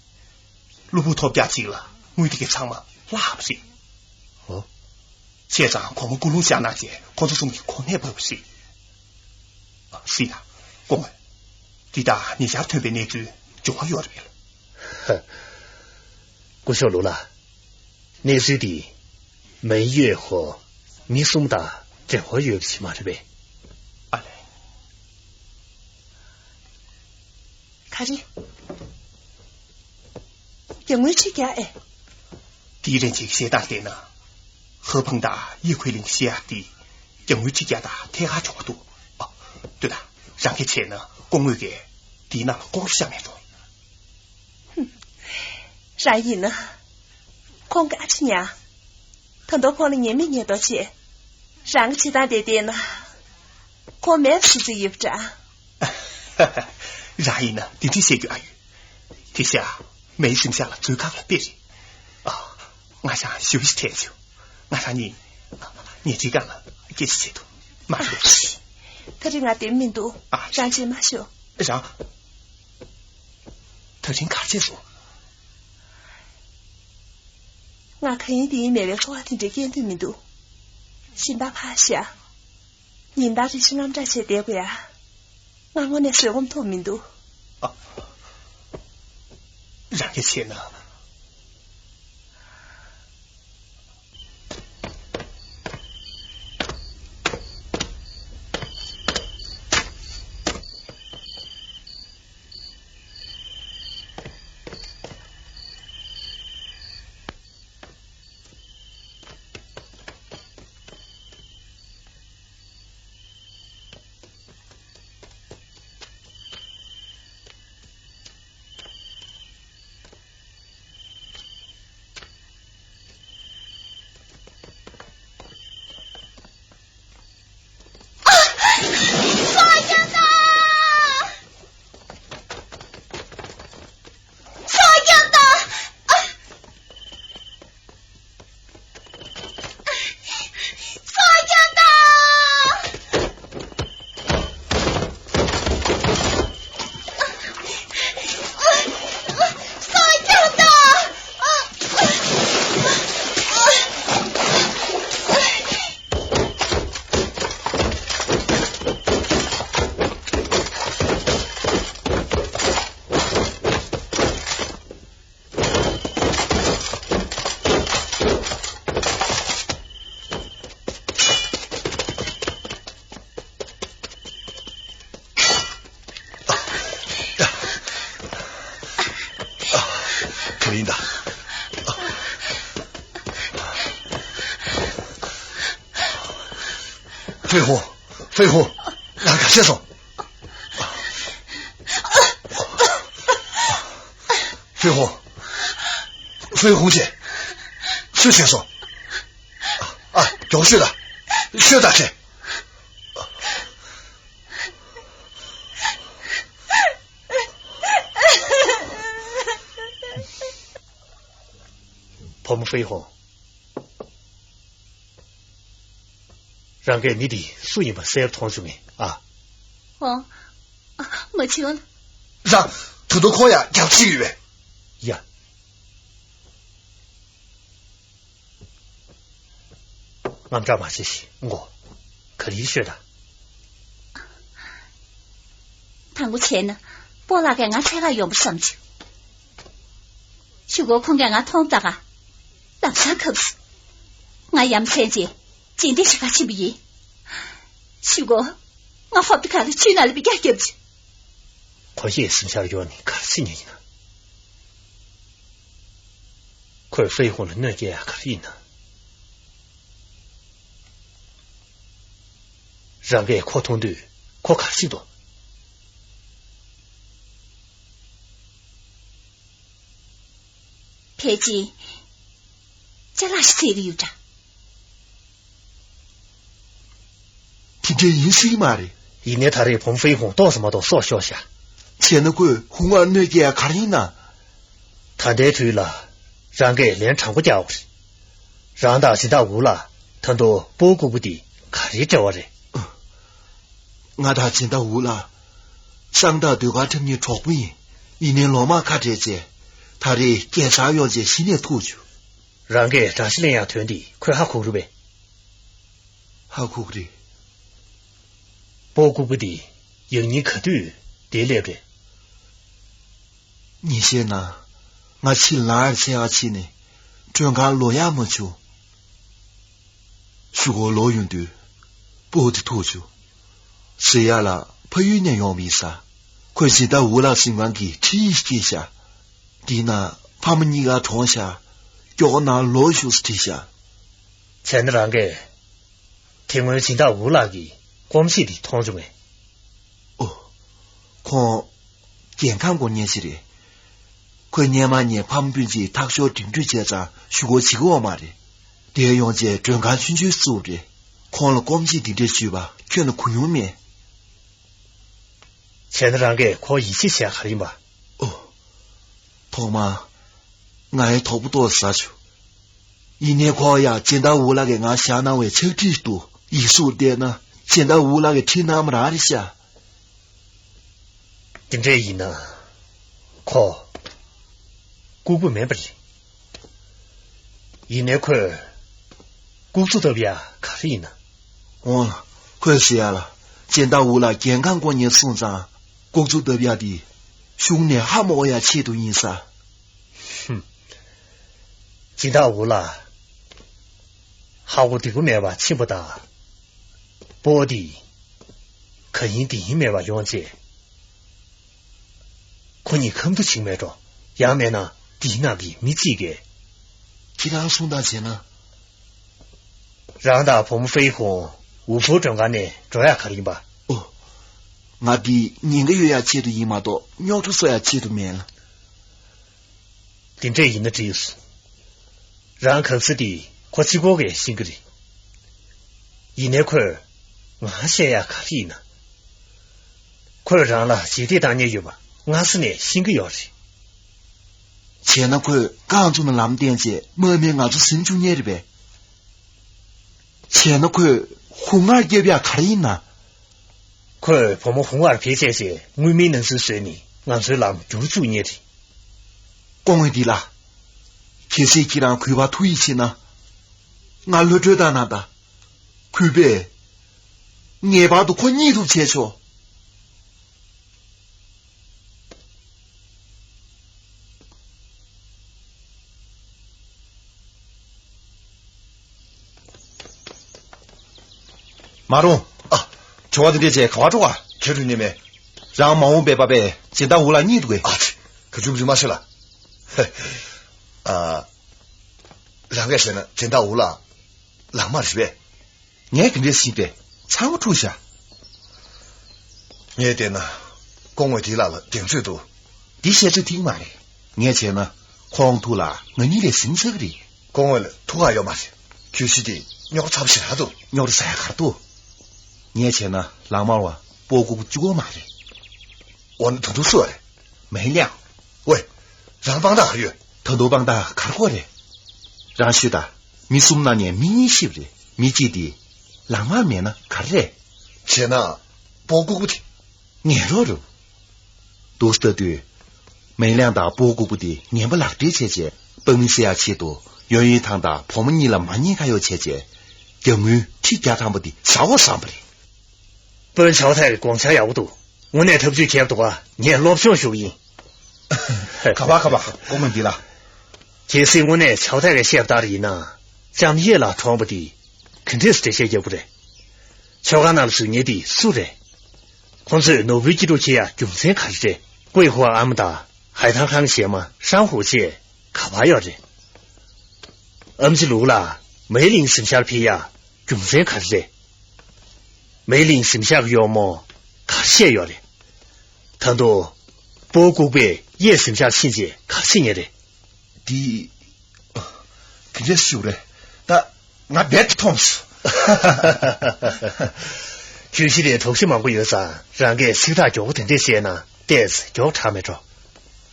གློ་བུར་ཐོལ་རྒྱག་ཅིག་ལ་དངུལ་དེ་གའི་ཚང་མ་བརླག་པ་རེད། ཨོ། བྱས་ཙང་གོང་མ་སྐུ་རླུང་བཞག་གནང་རྗེས་ཁོང་ཚོ་གསུམ་གྱི་གོ་གནས་བབས་པ་རེད། ཨ། སྲིད་ན། སྐུ་ངོ། འདི་དག་ཉེ་ཆར་ཐོན་པའི་གནས་ཚུལ་འབྱུང་བ་ཡོད་རེད། ཧ། སྐུ་ཞབས་ལུ་ལ། གནས་ཚུལ་འདི། མེ་ཡོས་ཧོ། མི་གསུམ་དང་འབྲེལ་བ་ཡོད་པ་ཞིག་མ་རེད་པས། ཨ་ལས། ག་རེ། རྒྱ་དངུལ་ཁྲི་བརྒྱ་ཨེ། དེའི་རིན་གྱི་བཤད་སྟངས་བལྟས་ན། ཧ་ཕང་དང་ཡེ་ཁུའི་ལིང་བཤད་ཡག་དེ། རྒྱ་དངུལ་ཁྲི་བརྒྱ་དང་ཐད་ཀར་འབྱུང་བ་འདུག་ཨ། ལྟོས་དང་། རང་གིས་བྱས་ན་སྐུ་ངོ་གིས་དེའི་ནང་ལ་ལྐོག་རུ་བཞག་མེད་དོ། རང་ཡིན་ན། ཁོང་ག་ཅི་ཉག་ད་དུང་ཁོང་ལ་ཉན་མི་ཉན་དོ་བྱས། རང་གི་བྱེད་སྟངས་དེ་བལྟས་ན། ཁོང་མེད་ཞུ་རྩིས་ཡོད་པ་འདྲ། རང་ཡིན་ན་དེ་འདྲ་བཤད་རྒྱུ་ཨ་ཡོད། དེ་བཞག་མེའི་ཞིང་ཤག་ལ་འཛུལ་ཁང་ལ་དཔེ་རེད། ཨ། ང་རང་ཞུ་བ་ཞིག་དྲན་བྱུང་། ང་རང་གཉིས། ཉལ་ཁྲིའི་སྒང་ལ་སྐད་ཆ་བྱེད་དུ་མ་ཤོག་ད་རེས་ང་བདེ་མི་འདུག་ཨ། རང་བྱེད་མ་ཤོག་རང་། ད་རིང་གར་བྱས་སོང་། ང་ག་ཡིན་དེ་ཡིན་མེད་པའི་ཚོར་བ་དེ་འདྲའི་སྐྱེ་འདོད་མི་འདུག་གཞན་པ་ཕར་བཞག་ཉིན་ལྟར་རེ་ཞིག་དངངས་སྐྲག་བྱས་བསྡད་དགོས་ཡ། ང་དངོས་གནས་བཟོད་སྒོམ་ཐུབ་མི་འདུག་ཨ། རང་གིས་བྱས་ན། ཁས་ལེན་དང་། ཧྥེ་ཧུང་། ཧྥེ་ཧུང་། ང་ག་བྱས་སོང་། ཧྥེ་ཧུང་། ཧྥེ་ཧུང་ཅེ། སུ་བྱས་སོང་། ཨ། མགྱོགས་ཤོད་ད། ཤོད་ད་ཁྱེད། བུ་མོ་ཧྥེ་ཧུང་། རང་གིས་མི་འདི་སུ་ཡིན་པ་གསལ་པོ་མཐོང་བྱུང་ངས་ཨ། ཨོ། ཨ། མ་བྱེད་ཨ། རང་། ད་དུང་ཁོ་ཡང་རྒྱག་ཅིག་ཡོད་པས། ཡ། དངངས་སྐྲག་མ་བྱེད་ཤིག་མགོ། ག་རེ་ཤོད་ད། དང་པོ་བྱས་ན་སྤོ་ལགས་ཀྱིས་ང་འཚོལ་ག་ཡོང་བ་བསམ་བྱུང་། གཞུག་གུ་ཁོང་གིས་ང་མཐོང་ད་ག་ལམ་སང་ཁབ་སུ། ང་ཡ་མཚན་ཅན་རྗེས་འདེད་བྱེད་ག་ཕྱིན་པ་ཡིན། གཞུག་གུ་ང་ཧོབ་ཏེ་ཁ་ལ་ཆུའི་ནང་ལ་འབུད་རྒྱག་བརྒྱབ་བྱུང་། ཁོ་ཡིས་སེམས་ཤར་གྱོན་ནས་ག་རེ་བྱེད་མཁན་ཡིན་ན། ཁོས་ཧྥེ་ཧུང་ལ་གནོད་སྐྱེལ་ཡ་ག་རེ་ཡིན་ན། རང་གིས་ཁོ་མཐོང་དུས་ཁོ་ག་རེ་བྱེད་དོ། ཕལ་ཆེར་ཅ་ལག་ཞིག་འཚོལ་གྱི་ཡོད་འདྲ། དེ་འདྲ་ཡིན་སྲིད་མ་རེད། ཡིན་ནའི་ད་རེས་བུ་མོ་ཧྥེ་ཧུང་ཏོག་ཙམ་མ་གཏོགས་སྲོག་ཤོར་ཤག་བྱས་ན་ཁོས་ཧུང་ཨར་གནོད་སྐྱེལ་ཡ་ག་རེ་ཡིན་ན། ད་ལྟའི་དུས་ལ་རང་གིས་ལན་དྲང་པོ་རྒྱག་དགོས་རེད། རང་དང་སྦྱིན་བདག་ཝུ་ལགས་ད་དུང་སྤོ་བོ་ལྐུགས་པ་འདི་ག་རེའི་འབྲེལ་བ་རེད། ང་དང་སྦྱིན་བདག་ཝུ་ལགས་གསང་བདག་ཟློས་གར་འཁྲབ་མཁན་གྲོགས་པོ་ཡིན། ཡིན་ནའི་ལོ་མང་ཁ་བྲལ་རྗེས་ད་རེས་རྒྱལ་སར་ཡོང་རྗེས་གཞི་ནས་ཐུག་བྱུང་། རང་གིས་དགྲ་ཤ་ལེན་ཡག་དོན་འདི་ཁོས་ཧ་གོ་གི་རེད་པས། ཧ་གོ་གི་རེད། སྤོ་བོ་ལྐུགས་པ་འདི་ཡང་སྙིང་ག་དུས་འདིར་སླེབས་རེད། ཉིན་ཤས་ནང་ང་ཕྱིར་ལ་ཨར་འཚོལ་ག་ཕྱིན་ནས་མགྲོན་ཁང་ལོག་ཡག་མ་བྱུང་། གཞུག་གུ་ལོག་ཡོང་དུས་སྤོ་བོ་དེ་ཐུག་བྱུང་། ཟེར་ཡག་ལ་ཕ་ཡུལ་ནས་ཡོང་བ་ཡིན་ས། ཁོས་སྦྱིན་བདག་ཝུ་ལགས་གཟིམ་ཁང་གི་འཁྲིས་ཡིག་བསྐྱལ་ཤག་དེའི་ནང་ཕ་མ་གཉིས་ཀ་གྲོངས་ཤག་སྐྱོ་པོ་ནང་ལོག་བཞུགས་ཟེར་བྲིས་ཤག་བྱས་ན་རང་གིས་དེ་སྔོན་སྦྱིན་བདག་ཝུ་ལགས་ཀྱི་སྐོམ་གཤིས་དེ་མཐོང་བྱུང་ངས། ཨོ། ཁོང་རྒྱལ་ཁམས་སྐོར་གཉེར་ཅིག་རེད། ཁོས་སྔོན་མ་ངའི་ཕ་མ་སྤུན་མཆེད་ཐག་ཤོར་འགྲིམ་འགྲུལ་བྱས་ཙང་ཞུ་སྐུལ་བྱེད་ཀྱི་ཡོད་མ་རེད། དེ་ཡོང་རྗེས་མགྲོན་ཁང་ཆུང་ཆུང་བཙུགས་རེད། ཁོང་ལ་སྐོར་གྱིས་འདི་འདྲས་ཞུས་པ་ཁྱོན་ནས་གོ་མྱོང་མེད། བྱས་ན་རང་གིས་ཁོར་ཡིད་ཆེས་བྱས་ག་རེ་ཡིན་པ། ཨོ། ཐོག་མར། ང་ཡི་དོགས་པ་ཏོག་ཟ་བྱུང་། ཡིན་ནའི་ཁོ་ཡང་སྦྱིན་བདག་ཝུ་ལགས་ཀྱིས་ང་བཞག་གནང་བའི་ཕྱག་བྲིས་འདུག་ཡིག་གཟུགས་བལྟས་ན་སྦྱིན་བདག་ཝུ་ལགས་ཀྱིས་བྲིས་གནང་བ་རང་རེད་ཤག་དེ་འདྲས་ཡིན་ན། ཁོ། ལྐུགས་པ་མིན་པ་རེད། ཡིན་ནའི་ཁོས། ལྐུགས་རྫུ་བཏབ་ཡ་ག་རེ་ཡིན་ན། འོང་ལ། ཁོས་ཟེར་ཡ་ལ། སྦྱིན་བདག་ཝུ་ལགས་རྒྱལ་ཁམས་སྐོར་གཉེར་སོང་ཙང་། ལྐུགས་རྫུ་བཏབ་ཡ་དེ། གཞུང་ནས་ཧ་མ་གོ་ཡ་ཆེད་དུ་ཡིན་ས། ཧུམ། སྦྱིན་བདག་ཝུ་ལགས། ཧ་གོ་བདེ་པོ་མེད་པ་ཕྱིན་པ་དང་། སྤོ་བོ་དེ། ག་ཡིན་འདི་ཡིན་མེད་པ་ཡོང་རྗེས། ཁོ་གཉིས་ཁ་མཐུན་བྱེད་མེད་འགྲོ། ཡང་མེད་ན་འདིའི་ནང་གི་མི་གཅིག་གིས། ཁྱེད་རང་གསུང་སྟངས་བྱས་ན། རང་དང་བུ་མོ་ཧྥེ་ཧུང་ཝུ་ཕོ་མགྲོན་ཁང་ནས་འགྲོ་ཡག་ག་རེ་ཡིན་པ། ཨོ། ང་འདི་ཉེན་ཁ་ཡོད་ཡག་ཆེད་དུ་ཡིན་མ་གཏོགས་རྙོག་དྲ་བཟོ་ཡག་ཆེད་དུ་མིན་ལ། དེ་འདྲས་ཡིན་ན་འགྲིགས། རང་གབ་ས་དེ་ཁོ་གཅིག་པོ་གིས་ཤེས་ཀྱི་རེད། ཡིན་ནའི་ཁོས་ང་བཤད་ཡག་ག་རེ་ཡིན་ན། ཁོས་རང་ལ་རྗེས་འདེད་བཏང་མཁན་ཡོད་པ་སྔ་ས་ནས་ཤེས་ཀྱི་ཡོད་རེད། བྱས་ན་ཁོས་རྐང་བཙུགས་ནས་ལམ་བསྟན་བྱས་དམག་མིས་ང་ཚོ་ཟིན་བཅུག་མཁན་རེད་པས། བྱས་ན་ཁོས་ཧུང་ངར་རྒྱབ་ཡག་ག་རེ་ཡིན་ན། ཁོས་བུ་མོ་ཧུང་ངར་བེད་སྤྱད་བྱས་དངུལ་མིའི་ནང་སྲིད་བཟོས་ནས་ང་ཚོའི་ལམ་འགྱུར་བཅུག་མཁན་རེད། སྐུ་ངོ་འདི་ལ། གལ་སྲིད་ཁྱེད་རང་གུས་པ་ཐུགས་ཡིད་ཆེས་ན། ང་གློད་བཀྲོལ་བཏང་གནང་དང་། གུས་པས། ངེས་པར་དུ་ཁོ་རྙེད་ཐུབ་བྱས་ཆོག་མ་རུང་། ཨ། ཆོ་བ་འདི་འདྲས་བྱས་ག་བར་འགྲོ་ག་ཁྱོད་རུ་ཉེ་མེད། རང་མ་འོངས་པའི་པ་པས་སྦྱིན་བདག་ཝུ་ལགས་རྙེད་འདུག་གས། ཨ་ཙི། ག་ཅུང་རི་མ་ཤེས་ལ། ཨ། རང་གས་བཤད་ན་སྦྱིན་བདག་ཝུ་ལགས་ལག་དམར་རེད་པས། ངས་དེ་འདྲས་ཤེས་པས་ཚང་མ་འཁྲུག་ཤག་ངས་བལྟས་ན་སྐུ་ངོ་དེ་ལ་ལ་གདེང་ཚོད་འདུག་འདི་བཤད་ཚོད་ཐིག་མ་རེད། ངས་བྱས་ན་ཁོང་ཐུགས་ལ་ང་གཉིས་ལས་ཟིན་ཚར་གི་རེད། སྐུ་ངོ་ལ་ཐུགས་ཁག་ཡོད་མ་རེད། གྱོད་གཞི་དེ་རྙོག་ཚབས་ཞེ་དྲག་འདུག་རྙོག་དྲ་ཟ་ཡ་གར་འདུག་ངས་བྱས་ན་ལག་དམར་བ་སྤོ་ལྐུགས་པ་གཅིག་པོ་མ་རེད། འོ་ན་ད་དུང་སུ་བ་རེད། མེ་ལེང་། ཝེ། རང་དཔང་རྟགས་ག་རེ་ཡོད། ད་དུང་དཔང་རྟགས་ག་རེ་དགོས་རེད། རང་ཤོད་ད། མི་གསུམ་ནང་ནས་མི་གཉིས་ཤི་བ་རེད། མི་གཅིག་དེ། ལག་དམར་མེད་ན་ག་རེ་རེད། བྱས་ན། སྤོ་ལྐུགས་པ་དེ། ངན་རོགས་རུ། འདུག་ལྟ་དུས། མེ་ལེང་དང་སྤོ་ལྐུགས་པ་དེ་ངན་པ་ལག་སྦྲེལ་བྱས་རྗེས་དཔང་མི་བསད་ཡག་ཆེད་དུ་ཡོན་ཡོན་ཐང་དང་བུ་མོ་གཉིས་ལ་མ་ཉེས་ཁ་གཡོགས་བྱས་རྗེས། རྒྱ་དངུལ་ཁྲི་བརྒྱ་ཐམ་པ་དེ་ཟ་འོ་བསམ་པ་རེད། དཔོན་ཆའོ་ཐའི་གི་དགོངས་འཆར་ཡག་པོ་འདུག་དངོས་གནས་ཐབས་ཇུས་མཁས་པ་འདུག་ག་ངས་སློབ་སྦྱོང་ཞུ་གི་ཡིན། ག་པ་ག་པ་ལྐོག་མ་འདི་ལ། གལ་སྲིད་དངོས་གནས་ཆའོ་ཐའི་གིས་བཤད་པ་ལྟར་ཡིན་ན། ལྕམ་ཡེ་ལ་གྲོངས་པ་འདི་ག་འདྲས་འགྲེལ་བཤད་རྒྱག་དགོས་རེད། ཆོལ་ཁ་རྣམས་སུ་ཉེ་དེ་སུ་རེད། ཁོང་ཚོས་ནོར་བུའི་སྐྱིད་སྡུག་འཁྱེར་ཡ་རྒྱུ་མཚན་ག་རེ་རེད། ཝེ་ཧུའ་ཨ་མ་དང་ཧའེ་ཐང་ཁང་གཞས་མ་ཧྲང་ཧུའུ་ཅེ་ག་པར་ཡོད་རེད། ཨམ་ཆི་ལུའུ་ལ་མེ་གླིང་གཟིམ་ཤག་ཕེབས་ཡ་རྒྱུ་མཚན་ག་རེ་རེད། མེ་གླིང་གཟིམ་ཤག་གི་གཡོག་མོ་ག་རེ་བཤད་ཡོད་རེད། ད་དུང་སྤོ་ལྐུགས་པས་གཡས་གཟིམ་ཤག་ཕྱིན་རྗེས་ག་རེ་བྱེད་ངེས་རེད། འདི། ག་འདྲས་ཞུ་རེད། ད་ང་རྦད་དེ་མཐོང་སོང་། གྱོད་གཞི་རེད། དོགས་གཞི་མང་པོ་ཡོད་ཙང་རང་གིས་ཚིག་ཐག་མགྱོགས་པོ་དེ་འདྲས་བཤད་ན་ཏོག་ཙམ་མགྱོགས་དྲགས་མེད་འགྲོ།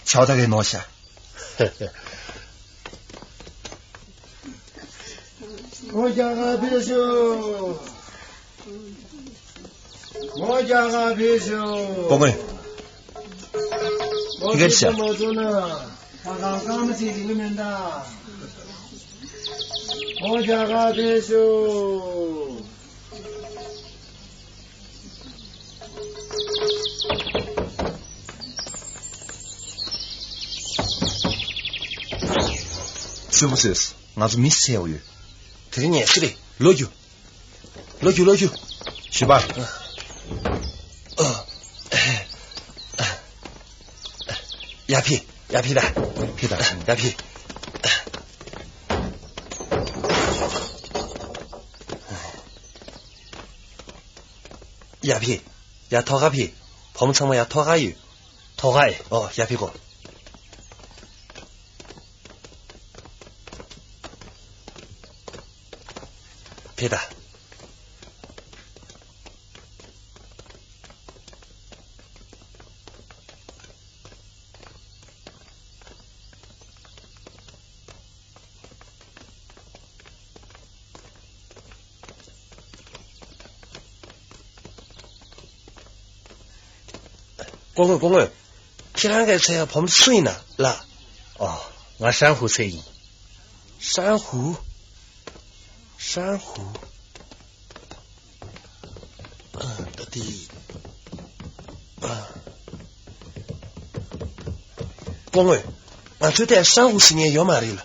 ཆའོ་ཐའི་གིས་ནོར་ཤག་ངོ་རྒྱ་གར་ཕེབས་ཤོག་ངོ་རྒྱ་གར་ཕེབས་ཤོག་སྤོ་ངོས། ངོ་ཡིན་ག་ཤ། མ་བཟོ་ན་ད་གང་སྐར་མ་ཅིག་རིང་མིན་ད། ངོ་རྒྱ་གར་ཕེབས་ཤོག་སུ་བུ་སེས། ང་ཚོ་མི་སེ་ཡོད། དེ་རིང་ངས་ཤི་རེད། ལོ་རྒྱུ། ལོ་རྒྱུ་ལོ་རྒྱུ། ཞུ་བ། ཡ་ཕི། ཡ་ཕི་ད། ཕི་ད། ཡ་ཕི། ཡ་ཕི། ཡ་ཐོག་ཁ་ཕི། བུ་མོ་ཚང་མ་ཡར་ཐོག་ཁར་ཡོད། ཐོག་ཁར་ཨེ། ཨོ་ཡར་ཕེབས་གོ། ཕེབས་ད། སྐུ་ངོ་སྐུ་ངོ། ཁྱེད་རང་གི་འཚོལ་ཡག་བུ་མོ་སུ་ཡིན་ན་ལགས། ཨོ། ང་ཧྲན་ཧུ་ཚེ་ཡིན། ཧྲན་ཧུ། ཧྲན་ཧུ། ཨ། ད་དེ། ཨ། སྐུ་ངོ། ང་ཚོའི་ཐད་ཧྲན་ཧུ་ཟེར་མཁན་ཡོད་མ་རེད་ལགས།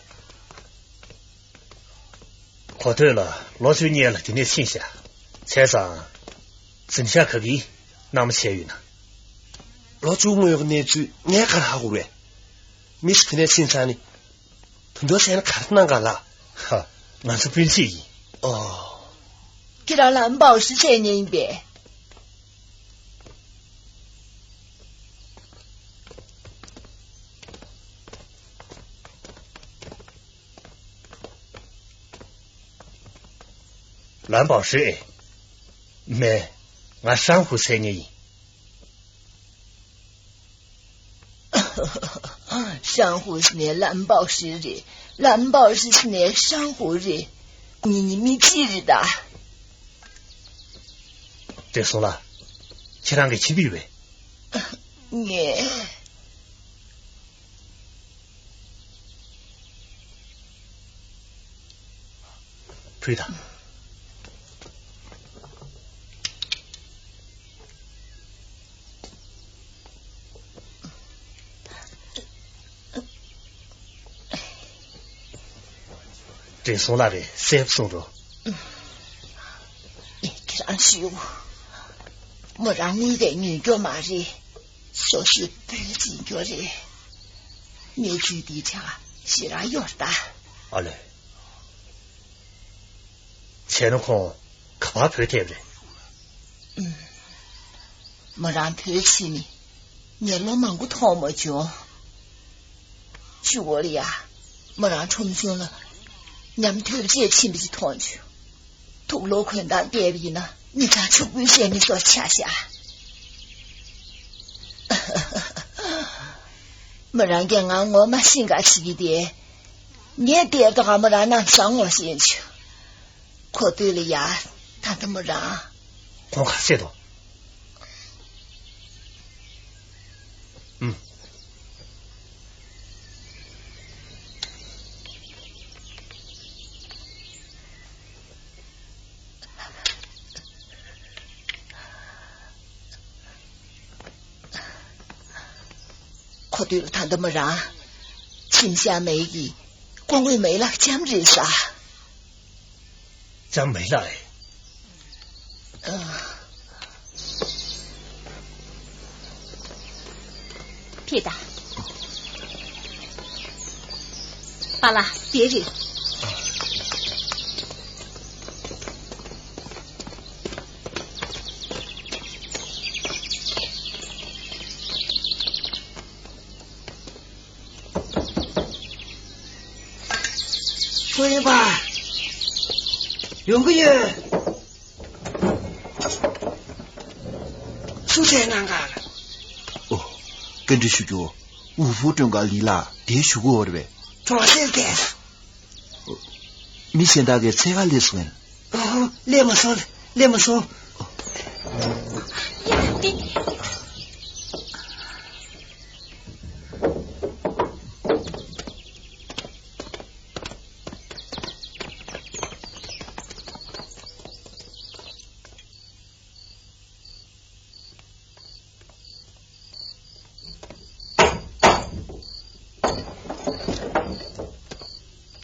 གོ་ཐོས་ལ་ལོ་བཅུ་གཉིས་ལ་དེ་ནས་ཕྱིན་ཤག་བྱས་ཙང་། གཟིམ་ཤག་ག་གི་ནང་མ་བྱས་ཡོད་ན། ལོ་བཅུ་སྔོན་གྱི་གནས་ཚུལ་ངས་ག་རེ་ཧ་གོ་རེད། མི་ཞིག་དེ་ནས་ཕྱིན་ཚར་ནས། དུད་འགྲོ་བྱས་ན་ག་རེ་གནང་ག་ལགས། ཧ། ང་ཚོ་སྤུན་མཆེད་ཡིན། ཨོ། ཁྱེད་རང་ལ་འབའ་ཞིག་བྱས་ཉེན་ཡིན་པས། ལམ་པའོ་ཧྲི། མེད། ང་ཧྲང་ཧུ་ཟེར་མཁན་ཡིན། ཧྲང་ཧུ་ཟེར་ནས་ལམ་པའོ་ཧྲི་རེད། ལམ་པའོ་ཧྲི་ཟེར་ནས་ཧྲང་ཧུ་རེད། ཁོ་གཉིས་མི་གཅིག་རེད་ད། བགྲེས་སོང་ལགས། ཁྱེད་རང་གི་ཁྱིམ་པ་ཡོད་པས། ངས། ཕུལ་དང་། བགྲེས་སོང་ལགས་རེད་སེམས་གསུང་རོགས། ཁྱེད་རང་ཞུ། མོ་རང་ངུས་པའི་ཉོན་སྐྱོ་མ་རེད། སོ་སོའི་བུ་འཛིན་སྐྱོ་རེད། གནས་ཚུལ་འདིའི་ཆ་ཞེ་དྲག་གཡོར་ད། ཨ་ལས། བྱས་ན་ཁོང་ག་པར་བུད་ཐེབས་རེད། ཨུམ། མོ་རང་བུད་ཕྱིན་ནས་ངས་ལོ་མང་པོ་མཐོང་མ་བྱུང་། ཅི་གོ་རེད་ཡ། མོ་རང་ཁྲོམ་གཞུང་ལ་ཉམ་ཐག་ཆེ་ཕྱིན་པ་ཅིག་མཐོང་བྱུང་། དུག་ལོག་གོན་སྟངས་བལྟས་པ་ཡིན་ན་མི་ཚང་ཕྱུག་པོའི་ཞལ་ནི་བཟོ་ཆགས་ཤག་མོ་རང་གིས་ང་ངོ་མ་ཤིང་ག་ཞིག་གིས་བལྟས། ངས་བལྟས་དུས་ང་མོ་རང་ནང་བཟང་ངོ་ཤེས་བྱུང་། ཁོ་ལྟོས་ལ་ཡ། ད་ལྟ་མོ་རང་། ཁོང་ག་བྱེད་དོ། ཨུམ། ཁོ་ལྟོས་ལ་ད་ལྟ་མོ་རང་། ཁྱིམ་ཤག་མེད་ཀྱི། སྐུ་ངོ་མེད་ལགས་ལྕམ་རེད་ས། ལྕམ་མེད་ལགས་ཨེ། ཨ། ཕེབས་དང་། པཱ་ལགས་དེ་རེད། ཁོ་ཡིན་པ། ཡོང་གི་ཡོད། སུ་བྱས་གནང་ག་ལ། ཨོ། བཀའ་འདྲི་ཞུ་རྒྱུ། ཝུ་ཧྥུ་ཀྲུང་ག་ལི་ལགས་དེ་བཞུགས་ཀྱི་ཡོད་རེད་པས། གྲོང་གསེབ་དེ། མི་གཞན་དག་གིས་འཚོལ་ག་སླེབས་སོང་ངས། ཨོ། སླེབས་མ་སོང་། སླེབས་མ་སོང་།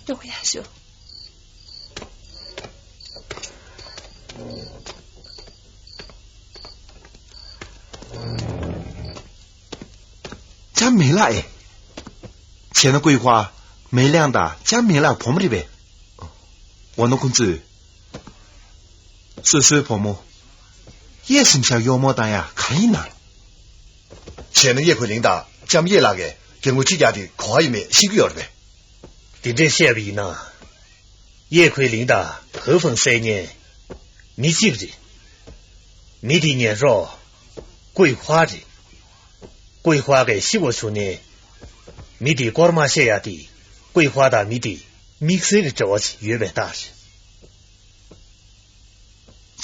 ཀྱོག་ཡ་ཤོ། ལྕམ་མེ་ལགས་ཨེ། བྱས་ན་ཀུའི་ཧྭ་མེ་ལེང་དང་ལྕམ་མེ་ལགས་བུ་མོ་རེད་པས། འོ་ན་ཁོང་ཚོས། སོ་སོའི་བུ་མོ། གཡས་གཟིམ་ཤག་གཡོག་མོ་བཏང་ཡག་ག་རེ་ཡིན་ན། བྱས་ན་གཡས་ཁུའི་ལིང་དང་ལྕམ་གཡས་ལགས་ཀྱིས་རྒྱན་གོས་གཅིག་རྒྱག་དེ་གོ་བ་ཡིན་མེད་ཤེས་ཀྱི་ཡོད་རེད་པས། དེ་འདྲས་བཤད་པ་ཡིན་ན། གཡས་ཁུའི་ལིང་དང་ཧུའུ་ཧྥང་སྲས་གཉིས་མི་གཅིག་རེད། མི་དེ་ཉན་རོགས། ཀུའི་ཧྭ་རེད། ཀུའི་ཧྭ་གིས་ཤི་བ་བྱུང་ནས། མི་དེའི་སྐོར་མ་བཤད་ཡ་དེ། ཀུའི་ཧྭ་དང་མི་དེ་དམིགས་བསལ་གྱི་འབྲེལ་བ་ཅིག་ཡོད་པའི་རྟགས་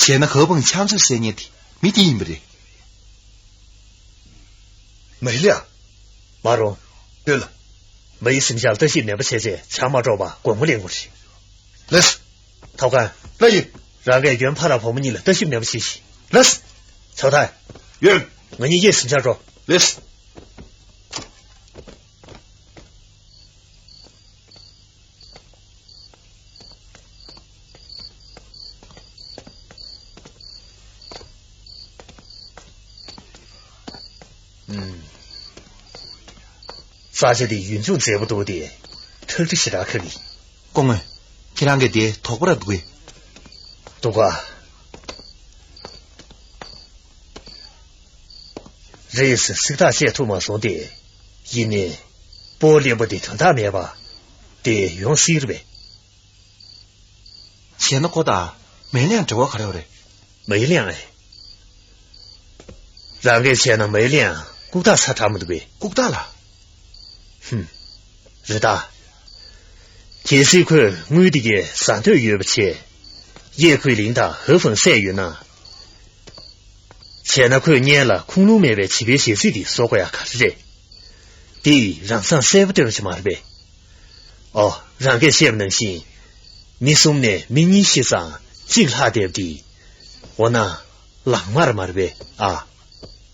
རེད། བྱས་ན་ཧུའུ་ཧྥང་ཕྱག་མཛོད་ཟེར་མཁན་དེ་མི་དེ་ཡིན་པ་རེད། མ་ཧི་ལིང་། མ་རུང་། ཡོད་ལ། མ་ཡི་གཟིམ་ཤག་ལ་ལྟ་ཞིབ་ནན་པོ་བྱས་རྗེས་བྱ་མ་འགྲོ་བར་དགོང་མོ་ལེན་དགོས་རེད། ལགས། ཐོབ་ཁང་། ལགས་ཡིན། རང་གིས་ཡོན་ཕ་ར་བུ་མོ་གཉིས་ལ་ལྟ་ཞིབ་ནན་པོ་བྱེད་ཤིག་ལགས། ཆའོ་ཐའེ། ཡོད། ང་གཉིས་གཡས་གཟིམ་ཤག་འགྲོ། ལགས། ས་ཆ་དེ་ཡུལ་ལྗོངས་མཛེས་པོ་འདུག་སྟེ། ཁྲག་དྲི་ཞེ་དྲག་ཁ་གི། སྐུ་ངོ། ཁྱེད་རང་གིས་དེ་དོགས་པ་ར་འདུག་གས། འདུག་ག་རེས་སུ་སིག་ཐག་བཅད་ཐུབ་མ་སོང་སྟེ། ཡིན་ནའི། སྤོ་བོ་གླེན་པོ་དེ་དོན་དག་མེད་པ། དེ་ཡོང་སྲིད་རེད་པས། བྱས་ན་ཁོ་དང་མེ་ལེང་འབྲེལ་བ་ག་རེ་ཡོད་རེད། མེ་ལེང་ཨེ། རང་གིས་བྱས་ན་མེ་ལེང་ལྐུགས་རྟགས་ཚ་དྲགས་མི་འདུག་པས། ལྐུགས་རྟགས་ལ། ཧུམ། རེད་ད། གལ་སྲིད་ཁོས་དངུལ་དེ་གའི་ཟ་འདོད་ཡོད་པ་བྱས། གཡས་ཁུའི་ལིང་དང་ཧུའུ་ཧྥང་བསད་ཡོད་ན། བྱས་ན་ཁོས་སྔོན་ལ་ཁུངས་ལུང་མེད་པའི་བྱིས་པའི་ཞལ་གཟིགས་དེ་བཟོ་དགོས་ཡ་ག་རེ་རེད། དེ་ཡིས་རང་སང་གསལ་པོ་སྟོན་རྒྱུ་མ་རེད་པས། ཨོ། རང་གིས་བཤད་པ་ནང་བཞིན། མི་གསུམ་ནས་མི་གཉིས་ཤི་ཙང་གཅིག་ལྷག་བསྡད་པ་དེ། འོ་ན། ལག་དམར་མ་རེད་པས་ཨ།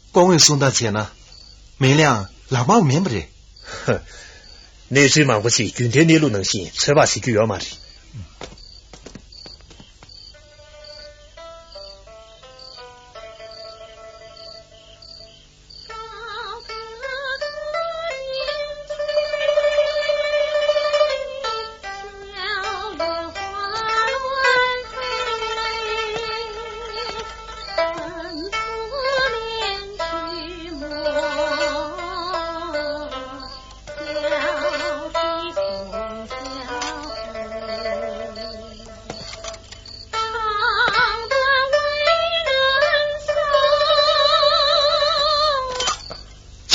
སྐུ་ངོས་གསུང་སྟངས་བྱས་ན། མེ་ལེང་ལག་དམར་མིན་པ་རེད། ཧ། གནས་ཚུལ་མང་པོ་ཞིག་རྒྱུན་ལྡན་གནས་ལུགས་ནང་བཞིན་ཚོད་དཔག་བྱེད་རྒྱུ་ཡོད་མ་རེད།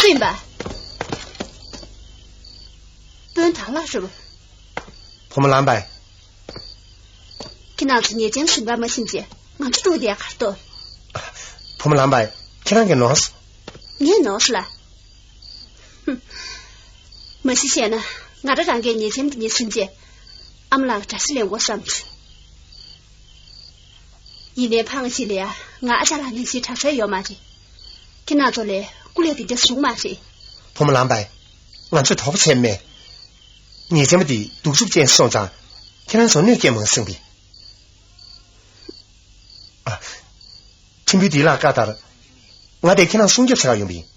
ཚུན་པ། དཔོན་དར་ལགས་ཞུ། བུ་མོ་ལམ་པའི། ཁྱེད་རང་ཚོ་ཉེས་ཅན་གཞན་པ་མ་ཤེས་ཅེས་ང་ཚོ་འགྲོ་བསྡད་གར་ཏོ། བུ་མོ་ལམ་པའི་ཁྱེད་རང་གིས་ནོར། ངས་ནོར་ལ། ཧུམ། མ་གཞི་བཤད་ན་ང་རང་རང་གིས་ཉེས་ཅན་འདི་ཉེས་ཟིན་ཅེས་ཨ་མ་ལགས་ལ་དགྲ་ཤ་ལེན་དགོས་བསམ་བྱུང་། ཡིན་ནའི་ཕངས་ཤིག་ལ་ཡ་ང་ཨ་ཅག་ལ་ངན་ཞིག་གྲགས་ས་ཡོད་མ་རེད། ཁྱེད་རང་ཚོ་ལས་སྐུ་ལས་དེ་འདྲ་བཟུང་མ་རེད། བུ་མོ་ལམ་པའི། ང་ཚོས་དོགས་པ་བྱས་མེད། ཉེས་ཅན་པ་དེ་གདུག་རྩུབ་ཅན་སོང་ཙང་ཁྱེད་རང་ཚོ་གནོད་སྐྱེལ་མ་སྲིད་པས། ཨ། ཁྲིམས་དཔོན་འདི་ལགས་བཀའ་ལྟར། ང་དེ་ཁྱེད་རང་སྲུང་སྐྱོབ་བྱེད་ག་ཡོང་པ་ཡིན།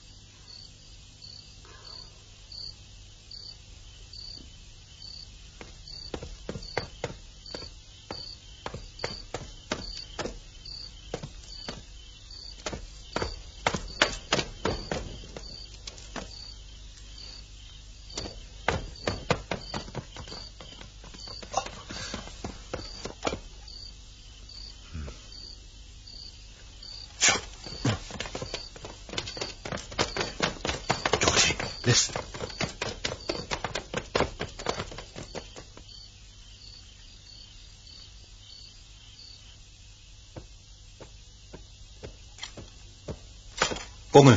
སྐུ་ངོ།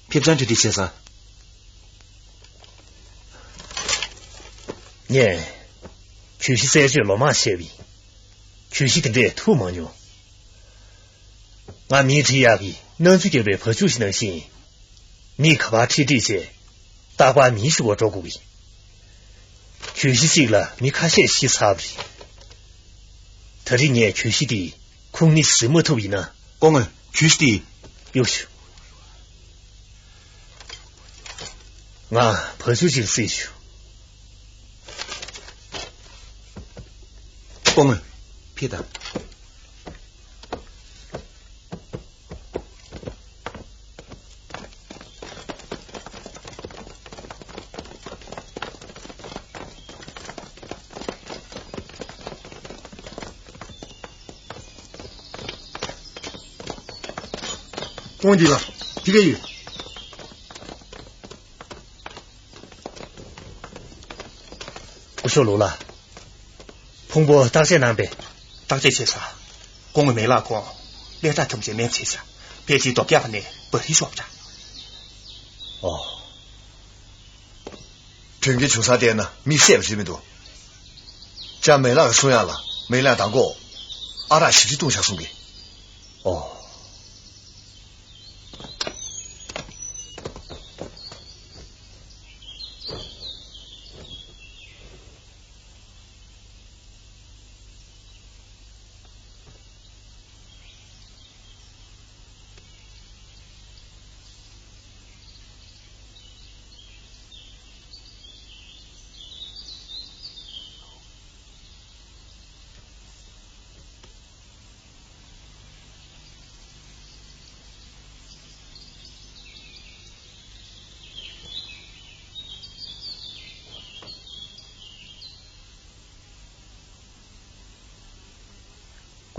ཕེབས་བྱང་གྲ་སྒྲིག་བྱས་ཙང་། ངས་གྱོད་གཞི་རྩད་གཅོད་ལོ་མང་བྱས་པས། གྱོད་གཞི་དེ་འདྲས་ཐུག་མ་མྱོང་། ང་མིའི་འབྲི་གཡག་གིས་སྣང་ཚུལ་བརྒྱབ་པའི་བ་ཕྱུགས་ཤིག་ནང་བཞིན། མིས་ག་པར་ཁྲིད་ཁྲིད་བྱས། རྟག་པར་མིའི་གཞུག་གུར་འགྲོ་དགོས་ཀྱི། གྱོད་གཞི་གཅིག་ལ་མི་ཁ་ཤས་ཤི་ཚར་བ་རེད། ད་རེས་ངས་གྱོད་གཞི་འདི་ཁུངས་སྣེ་ཟིན་མ་ཐུབ་ཡིན་ན། སྐུ་ངོ། གྱོད་གཞི་འདི། གཡུག་ཞུ། ང་བ་ཕྱུགས་ཤིག་བརྩིས་ཞུ། སྐུ་ངོ། ཕེབས་དང་། ཀོང་འདི་ལ་དེ་ག་ཡོད། སྐུ་ཞབས་ལོ་ལ། ཕུང་པོ་བརྟག་དཔྱད་གནང་པས། བརྟག་དཔྱད་བྱས་ས། སྐུ་ངོ་མེ་ལགས་ཁོང་ཀླད་ཁྲག་ཐམས་ཅད་མེད་བྱས་ས། ཕལ་ཆེར་རྡོ་བཀྱག་ནས་བ་ཧི་ཤོར་བ་འདྲ། ཨོ། དོན་རྐྱེན་བྱུང་ས་དེ་ན་མི་བསད་པ་རེད་མི་འདུག་ཅང་མེ་ལགས་ཀྱིས་གསུང་ཡག་ལ་མེ་ལགས་དང་པོ་ཨ་རག་ཞིབ་ཅིག་བཏུང་བཞག་གསུང་གི། ཨོ།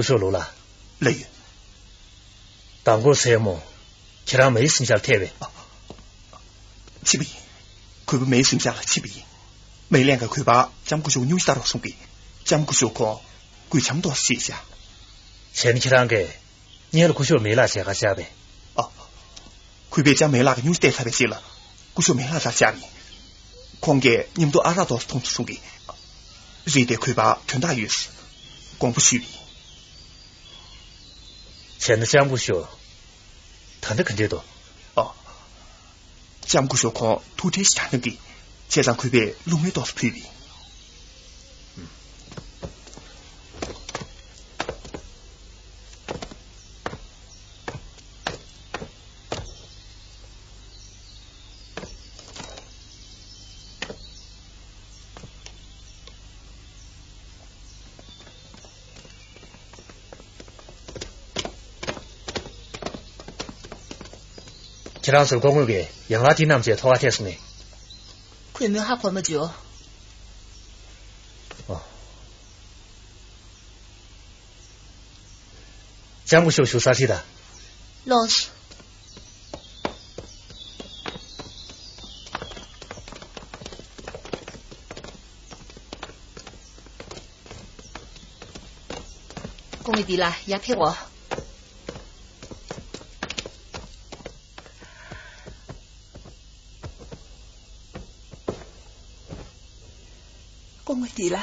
སྐུ་ཞབས་ལོ་ལ། ལགས་ཡོད། དང་པོ་སྲས་མོ། ཁྱེད་རང་མེའི་སེམས་ཤར་ཐེ་བས། ཕྱི་པ་ཡིན། གུས་པ་མེའི་སེམས་ཤར་ལ་ཕྱི་པ་ཡིན། མེ་ལེན་ག་གུས་པ་ལྕམ་སྐུ་ཞབས་སྙུང་གཞི་ལྟ་རོགས་གསུང་གི། ལྕམ་སྐུ་ཞབས་ཁོ་གུས་བྱམས་ཏོག་ཙམ་བྱེད་བྱ། བྱས་ན་ཁྱེད་རང་གིས་སྔོན་ལ་སྐུ་ཞབས་མེ་ལགས་མཇལ་ཁ་བཅར་བས། ཨ། གུས་པས་ལྕམ་མེ་ལགས་ཀྱི་སྙུང་གཞི་བལྟས་ཚར་བའི་རྗེས་ལ་སྐུ་ཞབས་མེ་ལགས་རྩར་བཅར་ཡིན། ཁོང་གིས་མཉམ་དུ་ཨ་རག་ཏོག་ཙམ་འཐུང་དུ་གསུང་གི། རེད་དེ་གུས་པ་དོན་དག་ཡོད། དགོངས་པ་ཞུས་པ་ཡིན། བྱས་ན་ལྕམ་སྐུ་ཞབས། ད་ལྟ་ག་འདྲས་འདུག་ཨ། ལྕམ་སྐུ་ཞབས་ཁོང་ཐུགས་ཁྲལ་ཞིག་དྲག་གནང་གི། བྱས་ཙང་གུས་པས་རླུང་བུ་ཏོག་ཙམ་ཕུལ་བ་ཡིན། ཁྱེད་རང་ཚོའི་སྐུ་ངོ་གིས་ཡང་ལ་དེ་རྣམས་ཀྱི་ཐོག་ཁ་ཐེག་སོང་ངས། གུས་མོས་ཧ་གོ་མ་བྱུང་། ཨོ། ལྕམ་སྐུ་ཞབས་བཞུགས་ས་ཁྲིད་དང་། ལོས། སྐུ་ངོ་འདི་ལ་ཡར་ཕེབས་འོ། སྐུ་ངོ་འདི་ལ།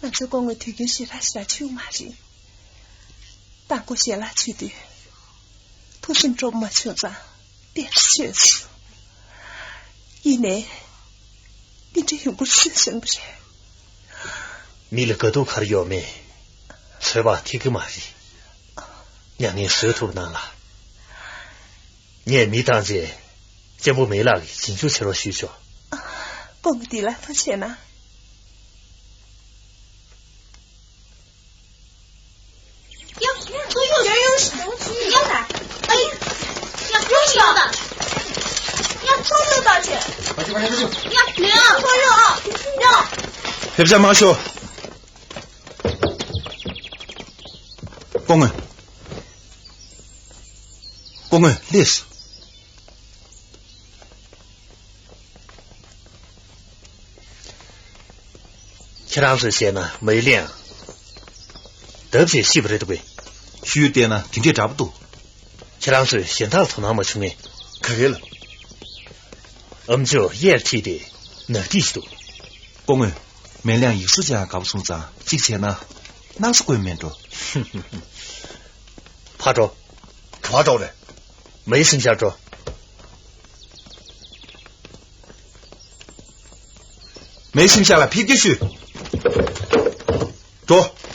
ང་ཚོའི་སྐུ་ངོ་དུས་རྒྱུན་ཞེ་དྲག་ཞེ་དྲག་ཆུང་མ་རེད། དང་པོ་ཞལ་ལག་མཆོད་དུས། ཐུགས་སེམས་སྤྲོ་པོ་མ་བྱུང་ཙང་དེར་ཆོས་སོ། ཡིན་ནའི། འདི་འདྲའི་ཡོང་ཁུངས་ཤེས་བཞིན་པ་རེད། མི་ལ་དགའ་སྡུག་ག་རེ་ཡོད་མེད་ཚོད་དཔག་ཐེབས་ཀྱི་མ་རེད། མྱ་ངན་བཟོད་ཐུབ་གནང་ལ། ངས་མི་བཏང་རྗེས་གཅེན་པོ་མེ་ལགས་ཀྱིས་རྗེས་འཇུག་བྱེད་རོགས་ཞུས་ཆོག་སྐུ་ངོ་འདི་ལ་ཐུགས་རྗེ་ཆེ་གནང་། ཕེབས་ཤག་མ་ཤོག་སྐུ་ངོ། སྐུ་ངོ་ལགས། ཁྱེད་རང་ཚོས་བཤད་ན་མི་ལེའང་ལྡབ་ཀྱིས་ཤི་བ་རེད་འདུག་གས། ཤི་ཡོད་བལྟས་ན་དེ་འདྲས་འདྲ་པོ་འདུག་ཁྱེད་རང་ཚོས་གཞན་དག་ལ་དོ་སྣང་མ་བྱུང་ངས། ག་གེ་ལ། ཨམ་ཅོག་གཡས་ཁྲིད་དེ་ནག་ཐིག་ཞིག་འདུག་སྐུ་ངོ། མེ་ལེའང་ཡིག་གཟུགས་ཅན་དགའ་པོ་སོང་ཙང་གཅིག་བྱས་ན་སྣང་ས་དགོས་མེད་འགྲོ། ཕར་འགྲོ། ག་པར་འགྲོ་རེད། མེའི་སེམས་ཤར་འགྲོ། མེའི་སེམས་ཤར་ལ་ཕེབས་སྐྱེལ་ཞུས། འགྲོ།